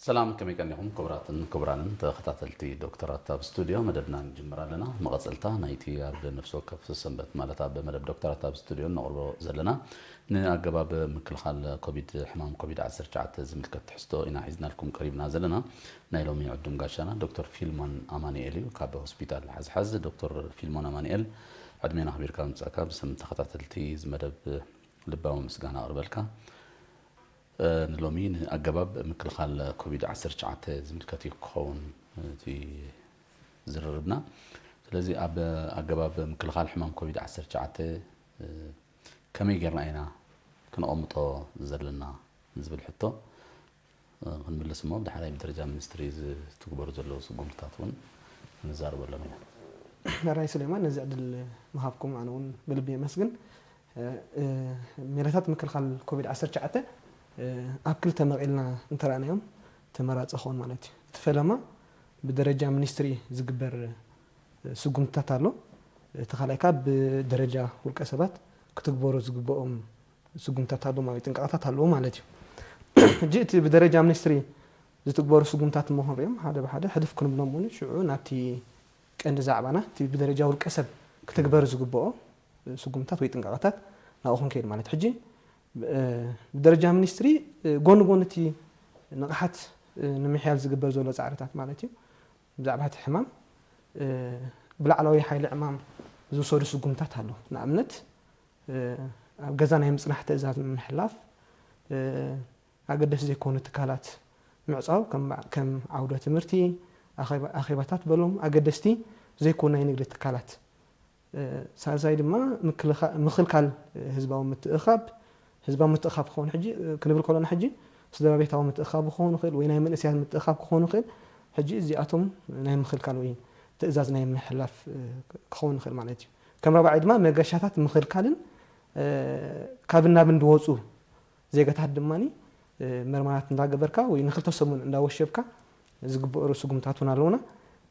ሰላም፣ ከመይ ቀኒኹም ክቡራትን ክቡራንን ተኸታተልቲ ዶክተራት ኣብ ስቱድዮ? መደብና ንጅምር ኣለና። መቐጸልታ ናይቲ ኣብ ነፍሲ ወከፍ ሰንበት፣ ማለት ኣብ መደብ ዶክተራት ኣብ ስቱድዮ ነቕርቦ ዘለና፣ ንኣገባብ ምክልኻል ኮቪድ፣ ሕማም ኮቪድ ዓሰርተ ትሽዓተ ዝምልከት ትሕዝቶ ኢና ሒዝናልኩም ቀሪብና ዘለና። ናይ ሎሚ ዕዱም ጋሻና ዶክተር ፊልሞን ኣማኑኤል እዩ፣ ካብ ሆስፒታል ሓዝሓዝ። ዶክተር ፊልሞን ኣማኑኤል፣ ዕድሜና ኣኽቢርካ ምምጻእካ ብስም ተኸታተልቲ እዚ መደብ ልባዊ ምስጋና ኣቕርበልካ። እ፣ ንሎሚ ንኣገባብ ምክልኻል ኮቪድ ዓሰርተ ትሽዓተ ዝምልከት እዩ ክኸውን እቲ ዝርርብና። ስለዚ ኣብ ኣገባብ ምክልኻል ሕማም ኮቪድ ዓሰርተ ትሽዓተ፣ እ፣ ከመይ ጌርና ኢና ክነቐምጦ ዘለና ንዝብል ሕቶ፣ እ፣ ክንምልስ እሞ፣ ብዳሕራይ ብደረጃ ሚኒስትሪ ዝትግበሩ ዘለዉ ስጉምትታት እውን ክንዛረበሎም ኢና። ሕራይ ሱሌማን፣ ነዚ ዕድል ምሃብኩም ኣነ እውን ብልቢ የመስግን። እ፣ እ፣ ሜላታት ምክልኻል ኮቪድ ዓሰርተ ትሽዓተ፣ እ፣ ኣብ ክልተ መቒልና እንተረኣናዮም ተመራጺ ክኸውን ማለት እዩ። እቲ ፈለማ ብደረጃ ሚኒስትሪ ዝግበር፣ እ፣ ስጉምትታት ኣሎ። እቲ ካልኣይ ከኣ ብደረጃ ውልቀ ሰባት ክትግበሩ ዝግብኦም ስጉምትታት ኣሎ ማለት፣ ጥንቃቐታት ኣለዎ ማለት እዩ። ሕጂ እቲ ብደረጃ ሚኒስትሪ ዝትግበሩ ስጉምትታት እሞ ክንሪኦም ሓደ ብሓደ ሕልፍ ክንብሎም እውን ሽዑ ናብቲ ቀንዲ ዛዕባና፣ እቲ ብደረጃ ውልቀ ሰብ ክትግበር ዝግብኦ ስጉምትታት ወይ ጥንቃቐታት ናብኡ ክንከይድ ማለት። ሕጂ፣ እ፣ ብደረጃ ሚኒስትሪ፣ እ፣ ጎኒ ጎኒ እቲ ንቕሓት፣ እ፣ ንምሕያል ዝግበር ዘሎ ጻዕርታት ማለት እዩ። ብዛዕባ እቲ ሕማም፣ እ፣ ብላዕለዋይ ሓይሊ ዕማም ዝውሰዱ ስጉምትታት ኣለዉ። ንኣብነት፣ እ፣ ኣብ ገዛ ናይ ምጽናሕ ትእዛዝ ምሕላፍ፣ እ፣ ኣገደስቲ ዘይኮኑ ትካላት ምዕጻው፣ ከም በዓ-፣ ከም ዓውደ ትምህርቲ፣ ኣኼባ-፣ ኣኼባታት በሎም፣ ኣገደስቲ ዘይኮኑ ናይ ንግዲ ትካላት። እ፣ ሳልሳይ ድማ ምክልኻ-፣ ምኽልካል ህዝባዊ ምትእኻብ፣ ህዝባዊ ምትእኻብ ክኸውን ሕጂ፣ እ፣ ክንብል ከሎና ሕጂ ስድራ ቤታዊ ምትእኻብ ክኸውን ይኽእል ወይ ናይ መንእሰያት ምትእኻብ ክኸውን ይኽእል። ሕጂ እዚኣቶም ናይ ምኽልካል ወይ ትእዛዝ ናይ ምሕላፍ፣ እ፣ ክኸውን ይኽእል ማለት እዩ። ከም ራብዓይ ድማ መገሻታት ምኽልካልን፣ እ፣ ካብን ናብን ዝወጹ ዜጋታት ድማኒ፣ እ፣ መርመራት እንዳገበርካ ወይ ንክልተ ሰሙን እንዳወሸብካ ዝግበሩ ስጉምታት እውን ኣለውና።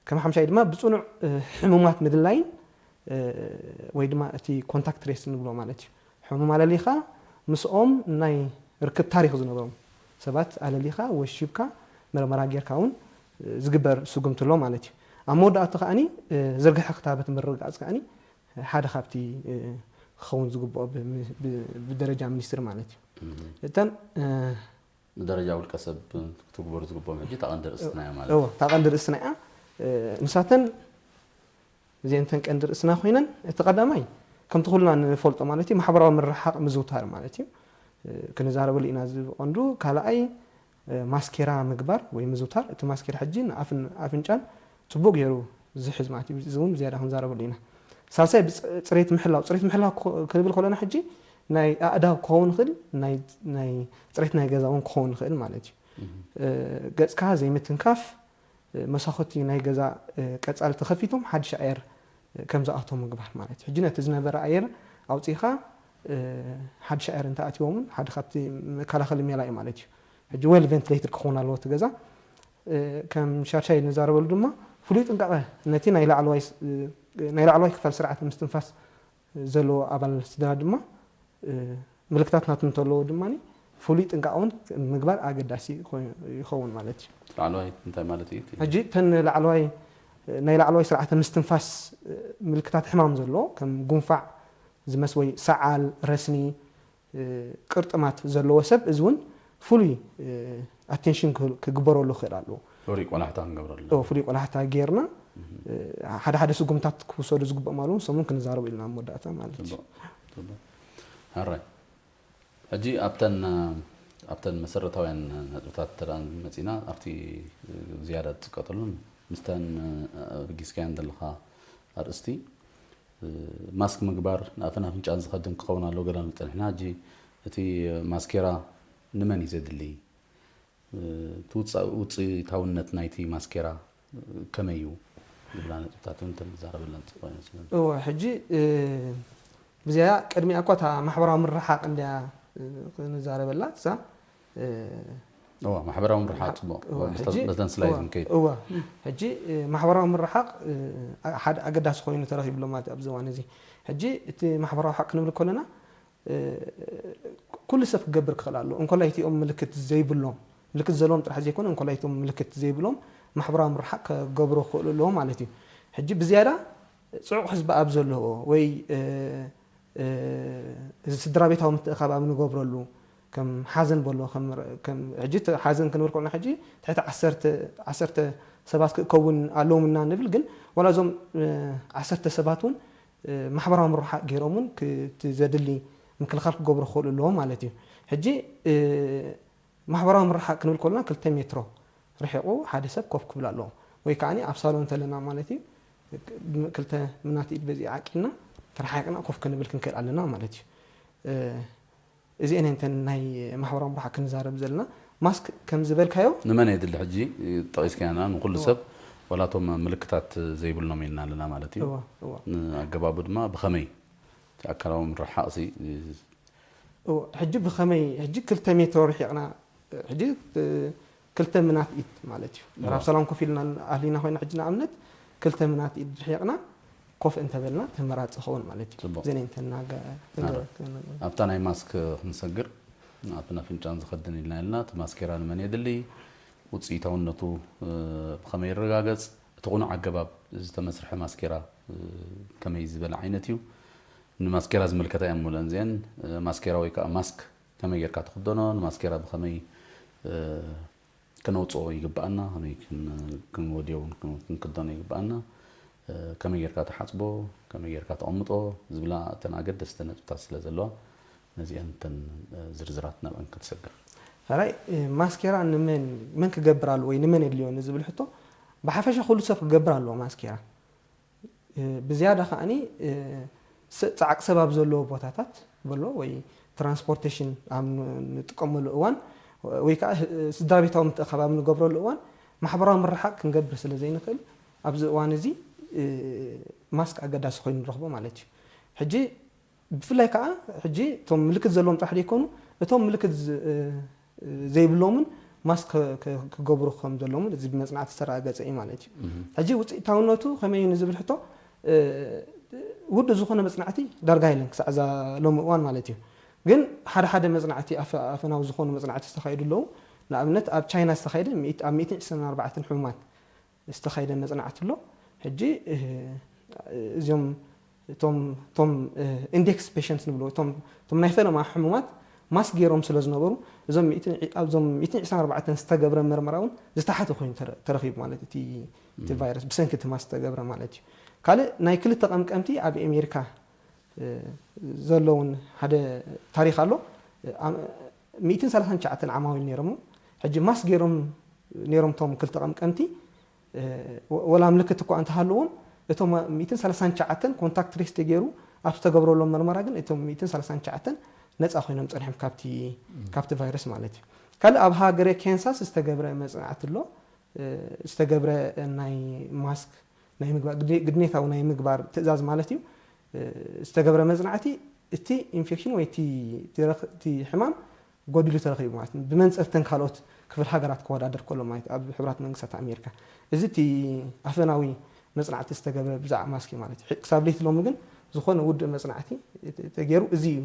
ከም ሓምሻይ ድማ ብጽኑዕ፣ እ፣ ሕሙማት ምድላይን፣ እ፣ ወይ ድማ እቲ ኮንታክት ትሬስ ንብሎ ማለት እዩ። ሕሙም ኣለሊኻ ምስኦም ናይ ርክብ ታሪኽ ዝነበሮም ሰባት ኣለሊኻ ወሺብካ መርመራ ጌርካ እውን፣ እ፣ ዝግበር ስጉምቲ ኣሎ ማለት እዩ። ኣብ መወዳእቱ ከኣኒ፣ እ፣ ዝርግሐ ክታበት ምርግጋጽ ከኣኒ ሓደ ካብቲ፣ እ፣ ክኸውን ዝግብኦ ብ-፣ ብ-፣ ብደረጃ ሚኒስትሪ ማለት እዩ። እተን፣ እ፣ ብደረጃ ውልቀ ሰብ ክትግበሩ ዝግብኦም ሕጂ እታ ቀንዲ ርእስትና እያ ማለት እዎ፣ እዩ። እታ ቀንዲ ርእስትና እያ። እ፣ ንሳተን እዚአን እተን ቀንዲ ርእስና ኮይነን፣ እቲ ቀዳማይ ከምቲ ኩልና ንፈልጦ ማለት እዩ፣ ማሕበራዊ ምርሓቕ ምዝውታር ማለት እዩ። እ፣ ክንዛረበሉ ኢና እዚ ብቐንዱ። ካልኣይ፣ እ፣ ማስኬራ ምግባር ወይ ምዝውታር። እቲ ማስኬራ ሕጂ ንኣፍን ኣፍንጫን ጽቡቕ ገይሩ ዝሕዝ ማለት እዩ። እዚ እውን ብዝያዳ ክንዛረበሉ ኢና። ሳልሳይ ብጽ-፣ ጽሬት ምሕላው። ጽሬት ምሕላው ክ-፣ ክንብል ከለና ሕጂ ናይ ኣእዳው ክኸውን ይኽእል፣ ናይ፣ ናይ ጽሬት ናይ ገዛ እውን ክኸውን ይኽእል ማለት እዩ። እህ። እ፣ ገጽካ ዘይምትንካፍ፣ እ፣ መሳኹቲ ናይ ገዛ፣ እ፣ ቀጻሊ ተኸፊቶም ሓድሽ ኣየር፣ እ፣ ከም ዝኣትዎ ምግባር ማለት እዩ። ሕጂ ነቲ ዝነበረ ኣየር ኣውጺእኻ፣ እ፣ ሓድሽ ኣየር እንተኣትዎም እውን ሓደ ካብቲ መከላኸሊ ሜላ እዩ ማለት እዩ። ሕጂ ዌል ቨንቲሌትድ ክኸውን ኣለዎ እቲ ገዛ። እ፣ ከም ሻድሻይ ንዛረበሉ ድማ ፍሉይ ጥንቃቐ ነቲ ናይ ላዕለዋይ ስ-፣ እ፣ ናይ ላዕለዋይ ክፋል ስርዓተ ምስትንፋስ ዘለዎ ኣባል ስድራ ድማ፣ እ፣ ምልክታት ናቱ እንተለዎ ድማ ፍሉይ ጥንቃቐ እውን ምግባር ኣገዳሲ ይኮ-፣ ይኸውን ማለት እዩ። ላዕለዋይ እንታይ ማለት እዩ? ሕጂ እተን ላዕለዋይ፣ ናይ ላዕለዋይ ስርዓተ ምስትንፋስ፣ እ፣ ምልክታት ሕማም ዘለዎ ከም ጉንፋዕ ዝመስ ወይ ሰዓል፣ ረስኒ፣ እ፣ ቅርጥማት ዘለዎ ሰብ፣ እዚ እውን ፍሉይ፣ እ፣ ኣቴንሽን ክህ-፣ ክግበረሉ ክኽእል ኣለዎ። ፍሉይ ቆላሕታ ክንገብረሉ። ኦ፣ ፍሉይ ቆላሕታ ጌርና፣ እህ። እ፣ ሓደ ሓደ ስጉምታት ክውሰዱ ዝግብኦም ኣለዉ፣ ንሶም እውን ክንዛረቡ ኢልና ኣብ መወዳእታ ማለት እዩ። ጽቡቕ፣ ጽቡቕ። ሕራይ። ሕጂ ኣብተን፣ ኣብተን መሰረታውያን ነጥብታት እንተ ደኣ መጺና፣ ኣብቲ ዝያዳ ትጥቀጠሉን ምስተን ኣበጊስካየን ዘለኻ ኣርእስቲ፣ ማስክ ምግባር ንኣፍን ኣፍንጫን ዝኸድን ክኸውን ኣለዎ ገለ ንብል ጸኒሕና። ሕጂ እቲ ማስኬራ ንመን እዩ ዘድሊ? እቲ ውጻ-፣ ውጽኢታውነት ናይቲ ማስኬራ ከመይ እዩ ዝብላ ነጥብታት እውን ተንዛረበለን ጽቡቕ ይመስለኒ። እወ፣ ሕጂ፣ እ፣ ብዝያዳ ቅድሚኣ እኳ እታ ማሕበራዊ ምርሓቕ እንድያ፣ እ፣ ክንዛረበላ፣ እሳ፣ እ፣ እዋ፣ ማሕበራዊ ምርሓቕ ጽቡቕ። እዋ፣ እዋ፣ ምስታ-፣ ሕጂ፣ ምስታ ስላይድ እዋ፣ ንከይድ። እዋ፣ ሕጂ፣ እ፣ ማሕበራዊ ምርሓቕ፣ እ፣ ሓደ ኣገዳሲ ኮይኑ ተረኺቡ ኣሎ ማለት እዩ ኣብዚ እዋን እዚ። ሕጂ እቲ ማሕበራዊ ርሕቕ ክንብል ከለና፣ እ፣ ኩሉ ሰብ ክገብር ክኽእል ኣለዎ። እንኮላይ እቲኦም ምልክት ዘይብሎም ምልክት ዘለዎም ጥራሕ ዘይኮነ እንኮላይ እቶም ምልክት ዘይብሎም ማሕበራዊ ምርሓቕ ከገብሩ ክኽእሉ ኣለዎም ማለት እዩ። ሕጂ ብዝያዳ ጽዑቕ ህዝቢ ኣብ ዘለዎ ወይ እዚ ስድራ ቤታዊ ምትእኻብ ኣብ ንገብረሉ ከም ሓዘን በሎ ሕጂ ሓዘን ክንብል ከሎና ሕጂ ትሕቲ ዓሰርተ ሰባት ክእከውን ኣለዎም እና ንብል ግን ዋላ እዞም ዓሰርተ ሰባት እውን ማሕበራዊ ምርሓቕ ገይሮም እውን እቲ ዘድሊ ምክልኻል ክገብሩ ክኽእሉ ኣለዎም ማለት እዩ። ሕጂ ማሕበራዊ ምርሓቕ ክንብል ከሎና ክልተ ሜትሮ ርሒቑ ሓደ ሰብ ኮፍ ክብል ኣለዎ። ወይ ከዓ ኣብ ሳሎን እንተለና ማለት እዩ ክልተ ምናት ኢድ በዚ ዓቂና ተረሓቂና ኮፍ ክንብል ክንክእል ኣለና ማለት እዩ። እዚአን እንተን ናይ ማሕበራዊ ምርሓቕ ክንዛረብ ዘለና ማስክ ከም ዝበልካዮ ንመን የድሊ ሕጂ ጠቒስካና ንኩሉ ሰብ ዋላቶም ምልክታት ዘይብሎም ኢልና ኣለና ማለት እዩ። ኣገባቡ ድማ ብኸመይ ኣካላዊ ምርሓቕ ሕጂ ብኸመይ ሕጂ ክልተ ሜትሮ ርሒቕና ሕጂ ክልተ ምናት ኢድ ማለት እዩ ናብ ሰላም ኮፍ ኢልና ኣህሊና ኮይና ሕጂ ንኣብነት ክልተ ምናት ኢድ ርሒቕና ኮፍ እንተበልና ተመራፂ ኸውን ማለት እዩ። ዘኔ እንተናገ ኣብታ ናይ ማስክ ክንሰግር ኣፍን ኣፍንጫን ዝኸድን ኢልና ኢልና እቲ ማስኬራ ንመን የድሊ ውፅኢታውነቱ ብኸመይ ይረጋገፅ እቲ ቁኑዕ ኣገባብ ዝተመስርሐ ማስኬራ ከመይ ዝበለ ዓይነት እዩ ንማስኬራ ዝምልከታ እየን ምለን እዚአን ማስኬራ ወይ ከዓ ማስክ ከመይ ጌርካ ትኽደኖ ንማስኬራ ብኸመይ ከነውፅኦ ይግብኣና ከመይ ክንወድዮ እውን ክንክደኖ ይግብኣና ከመይ ጌርካ ትሓፅቦ ከመይ ጌርካ ተቐምጦ ዝብላ እተን ኣገደስቲ ነጥብታት ስለ ዘለዋ ነዚአን እተን ዝርዝራት ናብአን ክትሰግር ራይ ማስኬራ ንመን መን ክገብር ኣለዎ ወይ ንመን የድልዮ ንዝብል ሕቶ ብሓፈሻ ኩሉ ሰብ ክገብር ኣለዎ ማስኬራ ብዝያዳ ከዓኒ ፃዕቂ ሰብ ኣብ ዘለዎ ቦታታት በሎ ወይ ትራንስፖርቴሽን ኣብ ንጥቀመሉ እዋን ወይ ከዓ ስድራ ቤታዊ ምትእኻብ ኣብ ንገብረሉ እዋን ማሕበራዊ ምርሓቅ ክንገብር ስለ ዘይንኽእል ኣብዚ እዋን እዚ ማስክ ኣገዳሲ ኮይኑ ንረኽቦ ማለት እዩ። ሕጂ ብፍላይ ከዓ ሕጂ እቶም ምልክት ዘለዎም ጥራሕ ዘይኮኑ እቶም ምልክት ዘይብሎምን ማስክ ክገብሩ ከም ዘለምን እዚ ብመፅናዕቲ ዝተረጋገፀ እዩ ማለት እዩ። ሕጂ ውፅኢታውነቱ ከመይ እዩ ንዝብል ሕቶ ውዱእ ዝኾነ መፅናዕቲ ዳርጋ የለን ክሳዕ እዛ ሎሚ እዋን ማለት እዩ። ግን ሓደ ሓደ መፅናዕቲ ኣፈናዊ ዝኾኑ መፅናዕቲ ዝተኻየዱ ኣለዉ። ንኣብነት ኣብ ቻይና ዝተኻየደ ኣብ ሚእትን ዕስራን ኣርባዕተን ሕሙማት ዝተኻየደ መፅናዕቲ ኣሎ። ሕጂ እዚኦም እቶም እቶም ኢንዴክስ ፔሸንትስ ንብሎ እቶም እቶም ናይ ፈለማ ሕሙማት ማስክ ገይሮም ስለ ዝነበሩ እዞም ኣብዞም ሚእትን ዕስራን ኣርባዕተን ዝተገብረ መርመራ እውን ዝተሓተ ኮይኑ ተረኺቡ ማለት እቲ እቲ ቫይረስ ብሰንኪ እቲ ማስክ ዝተገብረ ማለት እዩ። ካልእ ናይ ክልተ ቀምቀምቲ ኣብ ኣሜሪካ ዘለውን ሓደ ታሪክ ኣሎ። ሚእትን ሰላሳን ትሽዓተን ዓማዊል ነይሮም ሕጂ ማስክ ገይሮም ነይሮም እቶም ክልተ ቀምቀምቲ ወላ ምልክት እኳ እንተሃለዎም እቶም ሚእትን ሰላሳን ትሽዓተን ኮንታክት ትሬስ ተገይሩ ኣብ ዝተገብረሎም መርመራ ግን እቶም ሚእትን ሰላሳን ትሽዓተን ነፃ ኮይኖም ፀኒሖም ካብቲ ካብቲ ቫይረስ ማለት እዩ። ካልእ ኣብ ሃገረ ኬንሳስ ዝተገብረ መፅናዕቲ ኣሎ። ዝተገብረ ናይ ማስክ ናይ ምግባር ግድኔታዊ ናይ ምግባር ትእዛዝ ማለት እዩ። ዝተገብረ መፅናዕቲ እቲ ኢንፌክሽን ወይ እቲ ሕማም ጎዲሉ ተረኺቡ ማለት እዩ። ብመንፅር እተን ካልኦት ክፍል ሃገራት ክወዳደር ከሎ ማለት ኣብ ሕቡራት መንግስታት ኣሜሪካ እዚ እቲ ኣፈናዊ መፅናዕቲ ዝተገብረ ብዛዕባ ማስክ ማለት እዩ። ክሳብ ለይቲ ሎሚ ግን ዝኾነ ውድእ መፅናዕቲ ተገይሩ እዚ እዩ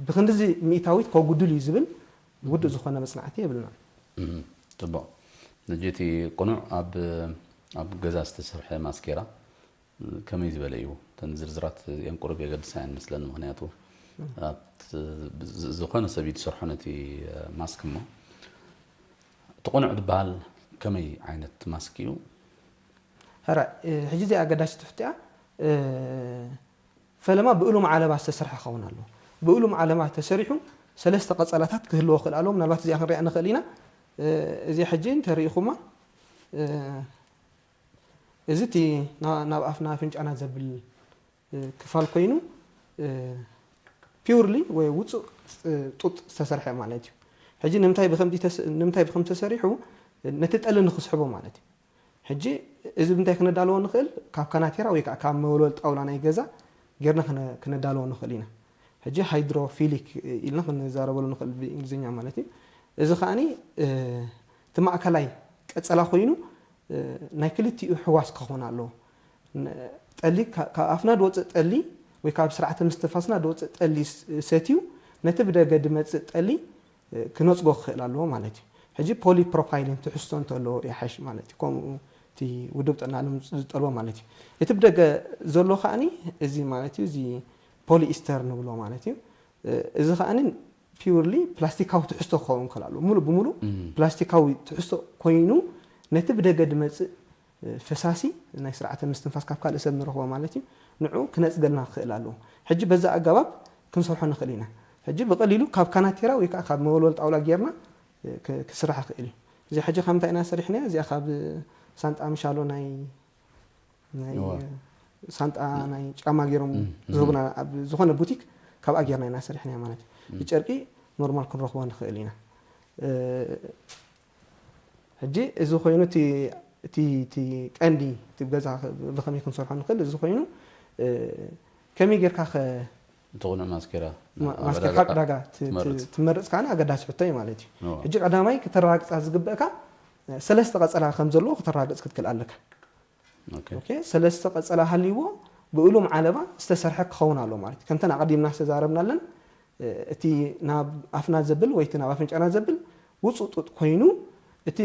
ብክንድዚ ሚእታዊት ከጉድል እዩ ዝብል ውድእ ዝኾነ መፅናዕቲ የብልና። ፅቡቕ። ሕጂ እቲ ቅኑዕ ኣብ ኣብ ገዛ ዝተሰርሐ ማስኬራ ከመይ ዝበለ እዩ? እተን ዝርዝራት እዚአን ቁሩብ የገድሳ እየን መስለኒ። ምክንያቱ ዝኾነ ሰብ እዩ ዝሰርሖ ነቲ ማስክ እሞ እቲ ቁኑዕ ዝበሃል ከመይ ዓይነት ማስክ እዩ? ሕጂ እዚኣ ኣገዳሲት ትሕቶ እያ። ፈለማ ብእሉም ዓለባ ዝተሰርሐ ክኸውን ኣለዎ። ብእሉም ዓለባ ተሰሪሑ ሰለስተ ቀጸላታት ክህልዎ ክእል ኣለዎ። ምናልባት እዚኣ ክንሪኣ ንኽእል ኢና። እዚ ሕጂ እንተሪኢኹማ እዚ እቲ ናብ ኣፍና ኣፍንጫና ዘብል ክፋል ኮይኑ ፒውርሊ ወይ ውፁእ ጡጥ ዝተሰርሐ ማለት እዩ። ሕጂ ንምንታይ ብከምዚ ተሰሪሑ ነቲ ጠሊ ንክስሕቦ ማለት እዩ። ሕጂ እዚ ብምንታይ ክነዳልዎ ንኽእል? ካብ ካናቴራ ወይ ከዓ ካብ መወልወል ጣውላ ናይ ገዛ ጌርና ክነዳልዎ ንኽእል ኢና። ሕጂ ሃይድሮፊሊክ ኢልና ክንዛረበሉ ንኽእል ብእንግሊዝኛ ማለት እዩ። እዚ ከዓኒ እቲ ማእከላይ ቀጸላ ኮይኑ ናይ ክልቲኡ ሕዋስ ክኾን ኣለዎ። ጠሊ ካብ ኣፍና ዝወፅእ ጠሊ ወይ ካብ ስርዓተ ምስትንፋስና ዝወፅእ ጠሊ ሰትዩ ነቲ ብደገ ዝመፅእ ጠሊ ክነፅጎ ክኽእል ኣለዎ ማለት እዩ። ሕጂ ፖሊፕሮፓይሊን ትሕዝቶ እንተለዎ ይሓይሽ ማለት እዩ። ከምኡ እቲ ውድብ ጥዕና ዓለም ዝጠልቦ ማለት እዩ። እቲ ብደገ ዘሎ ከኣኒ እዚ ማለት እዩ፣ እዚ ፖሊኢስተር ንብሎ ማለት እዩ። እዚ ከኣኒ ፒውርሊ ፕላስቲካዊ ትሕዝቶ ክኸውን ከላሉ፣ ሙሉ ብሙሉ ፕላስቲካዊ ትሕዝቶ ኮይኑ ነቲ ብደገ ድመጽእ ፈሳሲ ናይ ስርዓተ ምስትንፋስ ካብ ካልእ ሰብ ንረኽቦ ማለት እዩ። ንዑ ክነጽገልና ክኽእል ኣለዎ። ሕጂ በዛ ኣገባብ ክንሰርሖ ንኽእል ኢና። ሕጂ ብቐሊሉ ካብ ካናቴራ ወይ ከዓ ካብ መወልወል ጣውላ ጌርና ክ- ክስራሕ ይኽእል እዩ። እዚ ሕጂ ካብ ምንታይ ኢና ሰሪሕናዮ? እዚኣ ካብ ሳንጣ ምሻሎ ናይ ናይ ሳንጣ ናይ ጫማ ገይሮም ዝህቡና ኣብ ዝኾነ ቡቲክ ካብኣ ጌርና ኢና ሰሪሕናዮ ማለት እዩ። ብጨርቂ ኖርማል ክንረኽቦ ንኽእል ኢና። ሕጂ እዚ ኮይኑ እቲ እቲ እቲ ቀንዲ እቲ ገዛ ብኸመይ ክንሰርሖ ንኽእል እዚ ኮይኑ ከመይ ጌርካ ከ እቲ ቁኑዕ ማስኬራ ማስኬራ ካብ ዕዳጋ ትመርጽ ከዓነ ኣገዳሲ ሕቶ እዩ ማለት እዩ። ሕጂ ቀዳማይ ክተረጋግጻ ዝግበእካ ሰለስተ ቀጸላ ከም ዘለዎ ክተረጋግጽ ክትክእል ኣለካ። ኦኬ፣ ሰለስተ ቀጸላ ሃልይዎ ብእሉም ዓለባ ዝተሰርሐ ክኸውን ኣሎ ማለት እዩ። ከምተን ኣቐዲምና ዝተዛረብናለን እቲ ናብ ኣፍና ዘብል ወይ እቲ ናብ ኣፍንጫና ዘብል ውጹእ ጡጥ ኮይኑ እቲ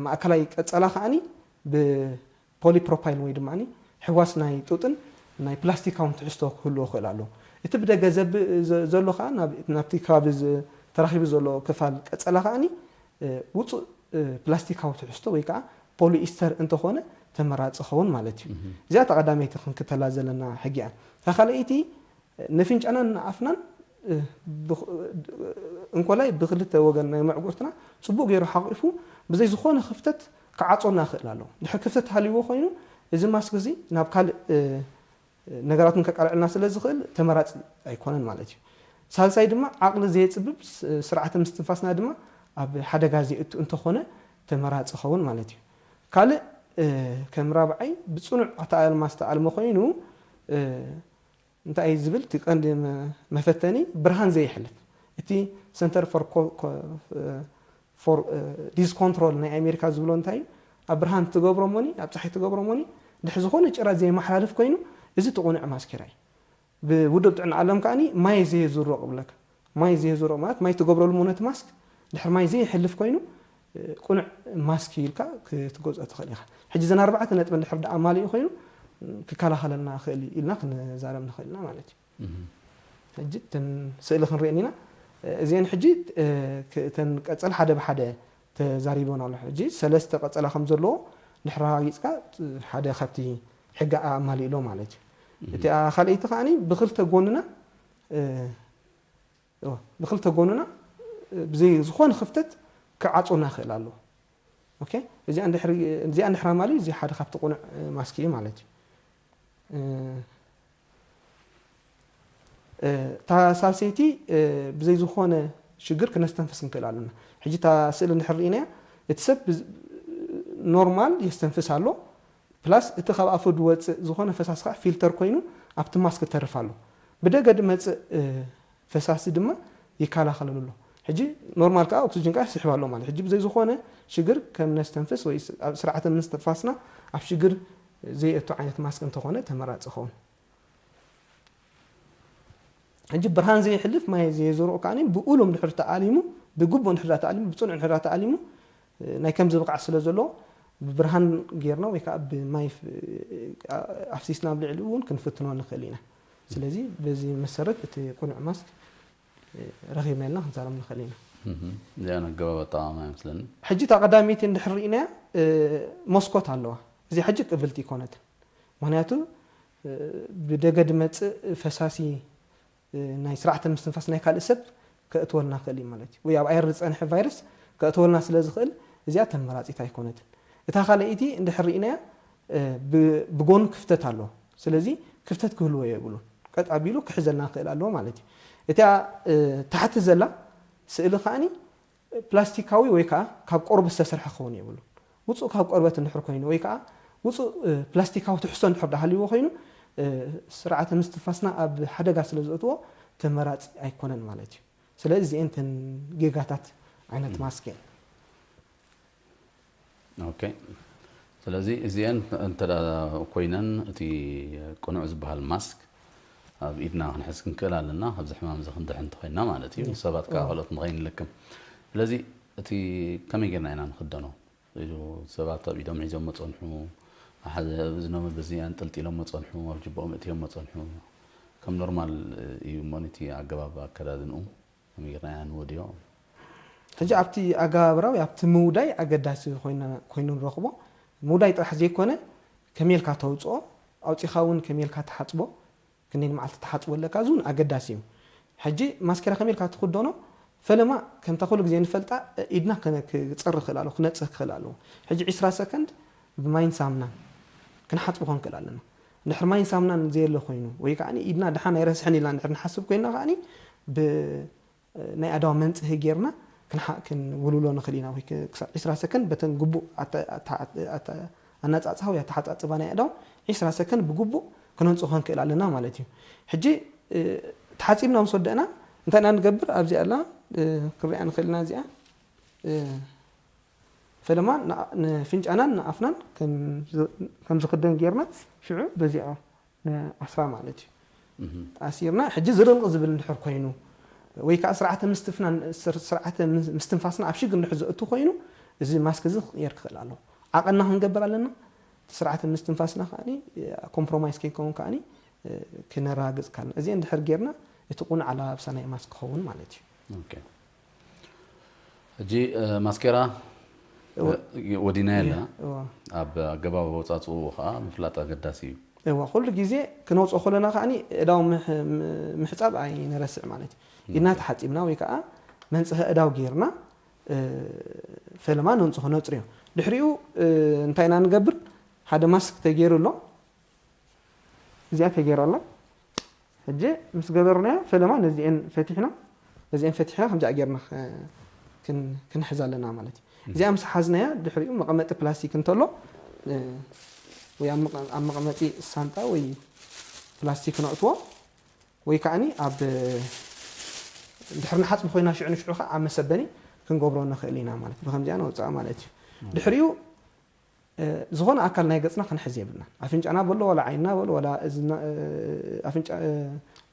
ማእከላይ ቀጸላ ከዓኒ ብፖሊፕሮፓይል ወይ ድማ ሕዋስ ናይ ጡጥን ናይ ፕላስቲካውን ትሕዝቶ ክህልዎ ክእል ኣሎ። እቲ ብደገ ዘብ- ዘ- ዘሎ ከዓ ናብ- ናብቲ ከባቢ ዝ- ተራኺቡ ዘሎ ክፋል ቀጸላ ከዓኒ ውፁእ ፕላስቲካዊ ትሕዝቶ ወይ ከዓ ፖሊኢስተር እንተኾነ ተመራፂ ኸውን ማለት እዩ። እዚኣ ተቐዳመይቲ ክንክተላ ዘለና ሕጊ እያ። እታ ካልኣይቲ ንፍንጫናን ንኣፍናን እንኮላይ ብክልተ ወገን ናይ መዕጉርትና ፅቡቅ ገይሩ ሓቂፉ ብዘይ ዝኾነ ክፍተት ክዓፆና ይኽእል ኣሎ። ድሕር ክፍተት ሃልይዎ ኮይኑ እዚ ማስክ እዚ ናብ ካልእ ነገራትን ከቃልዕልና ስለ ዝኽእል ተመራፂ ኣይኮነን ማለት እዩ። ሳልሳይ ድማ ዓቕሊ ዘየፅብብ ስርዓተ ምስትንፋስና ድማ ኣብ ሓደጋ ዘየእቱ እንተኾነ ተመራፂ ኸውን ማለት እዩ። ካልእ ከም ራብዓይ ብፅኑዕ ኣተኣልማ ዝተኣልመ ኮይኑ እንታይ እዩ ዝብል እቲ ቀንዲ መፈተኒ ብርሃን ዘየሕልፍ እቲ ሰንተር ፎር ዲዝ ኮንትሮል ናይ ኣሜሪካ ዝብሎ እንታይ እዩ ኣብ ብርሃን ትገብሮ ሞኒ ኣብ ፀሓይ ትገብሮ ሞኒ ድሕ ዝኾነ ጭራ ዘየመሓላልፍ ኮይኑ እዚ ትቑንዕ ማስኬራ እዩ። ብውድብ ጥዕና ዓለም ከዓኒ ማይ ዘየዝሮ ቅብለካ ማይ ዘየዝሮ ማለት ማይ ትገብረሉ ሞነ እቲ ማስክ ድሕር ማይ ዘየሕልፍ ኮይኑ ቁኑዕ ማስክ ኢልካ ክትገዝኦ ትኽእል ኢኻ። ሕጂ ዘን ኣርባዕተ ነጥበን ድሕር ደኣ ማሊኡ ኮይኑ ክከላኸለልና ይኽእል ኢልና ክንዛረብ ንኽእል ኢና ማለት እዩ። ሕጂ እተን ስእሊ ክንሪአን ኢና። እዚአን ሕጂ እተን ቀጸል ሓደ ብሓደ ተዛሪቦን ኣሎ። ሕጂ ሰለስተ ቀጸላ ከም ዘለዎ ድሕሪ ኣረጋጊጽካ ሓደ ካብቲ ሕጊ ኣማሊእሎ ማለት እዩ። እቲኣ ካልኣይቲ ከዓኒ ብክልተ ጎንና ብክልተ ጎንና ብዘይ ዝኾነ ክፍተት ክዓጾና ይኽእል ኣለዎ። ኦኬ እዚኣ እንድሕር እዚኣ እንድሕር ኣማሊ እዚ ሓደ ካብቲ ቁኑዕ ማስክ እዩ ማለት እዩ። እታ ሳልሰይቲ ብዘይ ዝኾነ ሽግር ክነስተንፍስ ንክእል ኣለና። ሕጂ እታ ስእሊ እንድሕር ርኢናያ እቲ ሰብ ኖርማል የስተንፍስ ኣሎ ፕላስ እቲ ካብ ኣፉ ዝወፅእ ዝኾነ ፈሳሲ ከዓ ፊልተር ኮይኑ ኣብቲ ማስክ ተርፍ ኣሎ። ብደገ ድመፅእ ፈሳሲ ድማ ይከላኸለሉ ኣሎ። ሕጂ ኖርማል ከዓ ኦክሲጅን ከዓ ይስሕብ ኣሎ ማለት ሕጂ ብዘይ ዝኾነ ሽግር ከም ነስተንፍስ ወይ ኣብ ስርዓተ ምስትንፋስና ኣብ ሽግር ዘየእቱ ዓይነት ማስክ እንተኾነ ተመራፂ ይኸውን። ሕጂ ብርሃን ዘየሕልፍ ማይ ዘየዘርኦ ከዓ ብኡሎም ድሕር ተኣሊሙ ብግቡእ ድሕር ተኣሊሙ ብፅኑዕ ድሕር ተኣሊሙ ናይ ከምዚ ብቕዓት ስለ ዘለዎ ብብርሃን ጌርና ወይ ከዓ ብማይ ኣፍሲስና ኣብ ልዕሊ እውን ክንፍትኖ ንኽእል ኢና። ስለዚ በዚ መሰረት እቲ ቁኑዕ ማስክ ረኺብና ኢልና ክንዛረብ ንኽእል ኢና። እዚኣ ኣገባብ ኣጠቓቕማ ይመስለኒ። ሕጂ እታ ቀዳመይቲ እንድሕር ርኢናያ መስኮት ኣለዋ። እዚኣ ሕጂ ቅብልቲ ኣይኮነትን። ምኽንያቱ ብደገ ድመፅእ ፈሳሲ ናይ ስርዓተ ምስትንፋስ ናይ ካልእ ሰብ ከእትወልና ክእል እዩ ማለት እዩ። ወይ ኣብ ኣየር ዝፀንሐ ቫይረስ ከእትወልና ስለ ዝኽእል እዚኣ ተመራፂት ኣይኮነትን። እታ ካልኣይቲ እንድሕር ርኢናያ ብጎኑ ክፍተት ኣለዎ። ስለዚ ክፍተት ክህልዎ የብሉን። ቀጥ ኣቢሉ ክሕዘልና ክእል ኣለዎ ማለት እዩ። እቲኣ ታሕቲ ዘላ ስእሊ ከዓኒ ፕላስቲካዊ ወይ ከዓ ካብ ቆርበት ዝተሰርሐ ክኸውን የብሉን። ውፁእ ካብ ቆርበት እንድሕር ኮይኑ ወይ ከዓ ውፁእ ፕላስቲካዊ ትሕዝቶ እንድሕር ዳሃልይዎ ኮይኑ ስርዓተ ምስትንፋስና ኣብ ሓደጋ ስለ ዘእትዎ ተመራፂ ኣይኮነን ማለት እዩ። ስለዚ እዚአን ተን ጌጋታት ዓይነት ማስክ እየን። ኦኬ ስለዚ እዚአን እንተ ኮይነን እቲ ቅኑዕ ዝበሃል ማስክ ኣብ ኢድና ክንሕዝ ክንክእል ኣለና። ካብዚ ሕማም እዚ ክንድሕን እንተኮይንና ማለት እዩ። ሰባት ከዓ ካልኦት ንኸይንልክም። ስለዚ እቲ ከመይ ጌርና ኢና ንኽደኖ ኢሉ ሰባት ኣብ ኢዶም ሒዞም መጸንሑ፣ ኣብ እዝኖም በዚ ኣንጠልጢሎም መጸንሑ፣ ኣብ ጅቦኦም እትዮም መጸንሑ። ከም ኖርማል እዩ እሞ፣ ነቲ ኣገባብ ኣከዳድንኡ ከመይ ጌርና ኢና ንወድዮ? ሕጂ ኣብቲ ኣገባብራዊ ኣብቲ ምውዳይ ኣገዳሲ ኮይኑ ንረኽቦ። ምውዳይ ጥራሕ ዘይኮነ፣ ከመይ ኢልካ ተውፅኦ፣ ኣውፂኻ እውን ከመይ ኢልካ ትሓፅቦ፣ ክንደይ መዓልቲ ትሓፅቦ ኣለካ፣ እዚ እውን ኣገዳሲ እዩ። ሕጂ ማስኬራ ከመይ ኢልካ ትኽደኖ፣ ፈለማ ከምታ ኩሉ ግዜ ንፈልጣ፣ ኢድና ክነ- ክፀሪ ክኽእል ኣለዎ፣ ክነፅህ ክኽእል ኣለዎ። ሕጂ ዒስራ ሰከንድ ብማይን ሳምናን ክንሓፅቦ ክንክእል ኣለና። እንድሕር ማይን ሳምናን ዘየለ ኮይኑ፣ ወይ ከዓ ኢድና ደሓን ኣይረስሐን ኢልና እንድሕር ንሓስብ ኮይና ከዓ፣ ብ ናይ ኣእዳው መንፅሂ ጌርና ክንሓ- ክንውልውሎ ንኽእል ኢና። ወይ ክ- ክሳብ ዒስራ ሰከንድ በተን ግቡእ ኣተ- ኣተ- ኣተ- ኣነፃፅሃ ወይ ኣተሓፃፅባ ናይ ኣእዳው ዒስራ ሰከንድ ብግቡእ ክነንፅሆ ክንክእል ኣለና ማለት እዩ። ሕጂ እ፣ ተሓፂብና ምስ ወደእና እንታይ ኢና ንገብር? ኣብዚ ኣላ እ፣ ክንሪኣ ንኽእል ኢና። እዚኣ እ፣ ፈለማ ንኣ- ንፍንጫናን ንኣፍናን ከም ዝ- ከም ዝኽደን ጌርና ሽዑ በዚዖ ንኣስራ ማለት እዩ። ኣሲርና ሕጂ ዝርንቕ ዝብል እንድሕር ኮይኑ፣ ወይ ከዓ ስርዓተ ምስትፍናን ስር- ስርዓተ ምስ- ምስትንፋስና ኣብ ሽግር እንድሕር ዘእቱ ኮይኑ፣ እዚ ማስክ እዚ ክቕየር ክኽእል ኣለዎ። ዓቐንና ክንገብር ኣለና። እቲ ስርዓተ ምስትንፋስና ከዓ ኮምፕሮማይዝ ከይከውን ከዓ ክነረጋግፅ ካልና፣ እዚ እንድሕር ጌርና እቲ ቁኑዕ ኣለባብሳ ናይ ማስክ ክኸውን ማለት እዩ። ኦኬ። ሕጂ እ፣ ማስኬራ እወ። እ፣ ወዲናዮ ኣለና። እወ። ኣብ ኣገባብ ኣወፃፅኡ ከዓ ምፍላጥ ኣገዳሲ እዩ። እዋ፣ ኩሉ ግዜ ክነውፅኦ ከለና ከዓ እዳው ምሕ- ም- ምሕፃብ ኣይነረስዕ ማለት እዩ። ኢድና ተሓፂብና ወይ ከዓ መንፅሀ እዳው ጌርና እ፣ ፈለማ ነንፅሆ ነፅርዮ። ድሕሪኡ እ፣ እንታይ ኢና ንገብር? ሓደ ማስክ ተገይሩ ኣሎ። እዚኣ ተገይሩ ኣሎ። ሕጂ ምስ ገበርናዮ ፈለማ ነዚአን ፈቲሕና ነዚአን ፈቲሕና ከምዚኣ ጌርና እ፣ ክን- ክንሕዝ ኣለና ማለት እዩ። እዚኣ ምስ ሓዝናያ ድሕሪኡ መቐመጢ ፕላስቲክ እንተሎ እ፣ ወይ ኣብ መቐ- ኣብ መቐመጢ ሳንጣ ወይ ፕላስቲክ ነእትዎ ወይ ከዓኒ ኣብ እንድሕር ንሓፅቢ ኮይና ሽዑ ንሽዑ ከዓ ኣብ መሰበኒ ክንገብሮ ንኽእል ኢና ማለት ብከምዚኣ ነውፅኣ ማለት እዩ። ድሕሪኡ እ፣ ዝኾነ ኣካል ናይ ገፅና ክንሕዝ የብልናን። ኣፍንጫና በሎ ዋላ ዓይንና በሎ ዋላ እዝና እ፣ ኣፍንጫ እ፣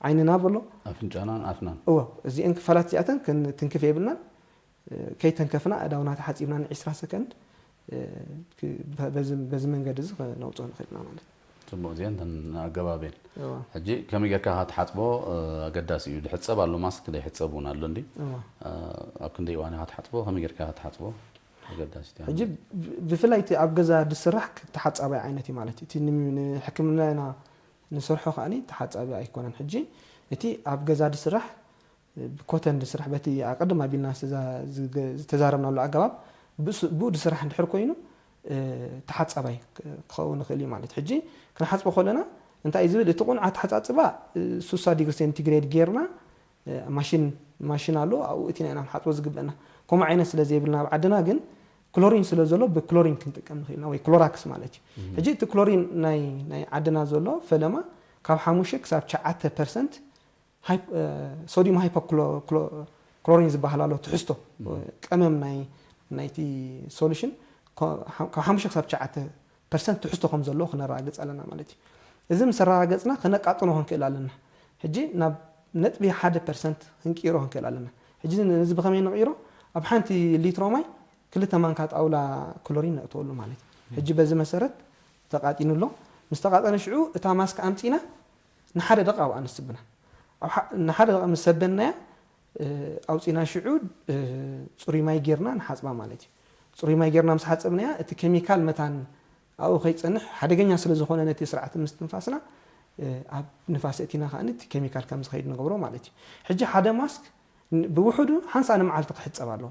ዓይንና በሎ ኣፍንጫናን ኣፍናን እወ፣ እዚአን ክፋላት እዚኣተን ክንትንክፍ የብልናን። እ፣ ከይተንከፍና እዳውና ተሓፂብና ን ዒስራ ሰከንድ እ፣ ክ- በዚ በዚ መንገዲ እዚ ክነውፅኦ ንኽእል ኢና ማለት እዩ። ፅቡቅ። እዚአን እተን ኣገባብ እየን። እወ። ሕጂ ከመይ ጌርካ ክትሓፅቦ እ፣ ኣገዳሲ እዩ። ዝሕፀብ ኣሎ፣ ማስክ ዘይሕፀብ እውን ኣሎ እንዲ እወ። እ፣ ኣብ ክንደይ እዋን ኢኻ ትሓፅቦ፣ ከመይ ጌርካ ክትሓፅቦ ኣገዳሲት እያ። ሕጂ ብ- ብፍላይ እቲ ኣብ ገዛ ዝስራሕ ተሓፃባይ ዓይነት እዩ ማለት እዩ። እቲ ን- ንሕክምና ኢና ንሰርሖ ከዓኒ ተሓፃቢ ኣይኮነን። ሕጂ እቲ ኣብ ገዛ ዝስራሕ ብኮተን ዝስራሕ በቲ ኣቀድም ኣቢልና ዝተዛ- ዝገ- ዝተዛረብናሉ ኣገባብ ብስ- ብኡ ዝስራሕ እንድሕር ኮይኑ እ፣ ተሓፃባይ ክ- ክኸውን ይኽእል እዩ ማለት እዩ። ሕጂ ክንሓፅቦ ከለና እንታይ እዩ ዝብል እቲ ቁኑዕ ኣተሓፃፅባ እ፣ ስሳ ዲግሪ ሴንቲግሬድ ጌርና እ፣ ማሽን ማሽን ኣሎ ኣብኡ እቲና ኢና ክንሓፅቦ ዝግበአና። ከምኡ ዓይነት ስለ ዘይብልና ኣብ ዓድና ግን ክሎሪን ስለ ዘሎ ብክሎሪን ክንጥቀም ንኽእል ኢና ወይ ክሎራክስ ማለት እዩ። ሕጂ እቲ ክሎሪን ናይ ናይ ዓድና ዘሎ ፈለማ ካብ ሓሙሽተ ክሳብ ትሽዓተ ፐርሰንት ሃይ- እ፣ ሶዲየም ሃይፖክሎ- ክሎ- ክሎሪን ዝበሃል ኣሎ ትሕዝቶ ቀመም ናይ ናይቲ ሶሉሽን ኮ- ካብ ሓሙሽተ ክሳብ ትሽዓተ ፐርሰንት ትሕዝቶ ከም ዘለዎ ክነረጋግፅ ኣለና ማለት እዩ። እዚ ምስ ኣረጋገፅና ክነቃጥኖ ክንክእል ኣለና። ሕጂ ናብ ነጥቢ ሓደ ፐርሰንት ክንቅይሮ ክንክእል ኣለና። ሕጂ ነዚ ብኸመይ ንቕይሮ? ኣብ ሓንቲ ሊትሮ ማይ ክልተ ማንካ ጣውላ ክሎሪን ነእትወሉ ማለት እዩ። ሕጂ በዚ መሰረት ተቃጢኑ ኣሎ። ምስ ተቃጠነ ሽዑ እታ ማስክ ኣምፂና ንሓደ ደቂቕ ኣብኣ ንስብና። ኣብ ሓ- ንሓደ ደቂቕ ምስ ሰበናያ እ፣ ኣውፂና ሽዑ እ፣ ፅሩይ ማይ ጌርና ንሓፅባ ማለት እዩ። ፅሩይ ማይ ጌርና ምስ ሓፀብናያ እቲ ኬሚካል መታን ኣብኡ ከይፀንሕ ሓደገኛ ስለ ዝኾነ ነቲ ስርዓት ምስትንፋስና እ፣ ኣብ ንፋስ እቲና ከዓ እቲ ኬሚካል ከም ዝኸይድ ንገብሮ ማለት እዩ። ሕጂ ሓደ ማስክ ን- ብውሕዱ ሓንሳእ ንመዓልቲ ክሕፀብ ኣለዎ።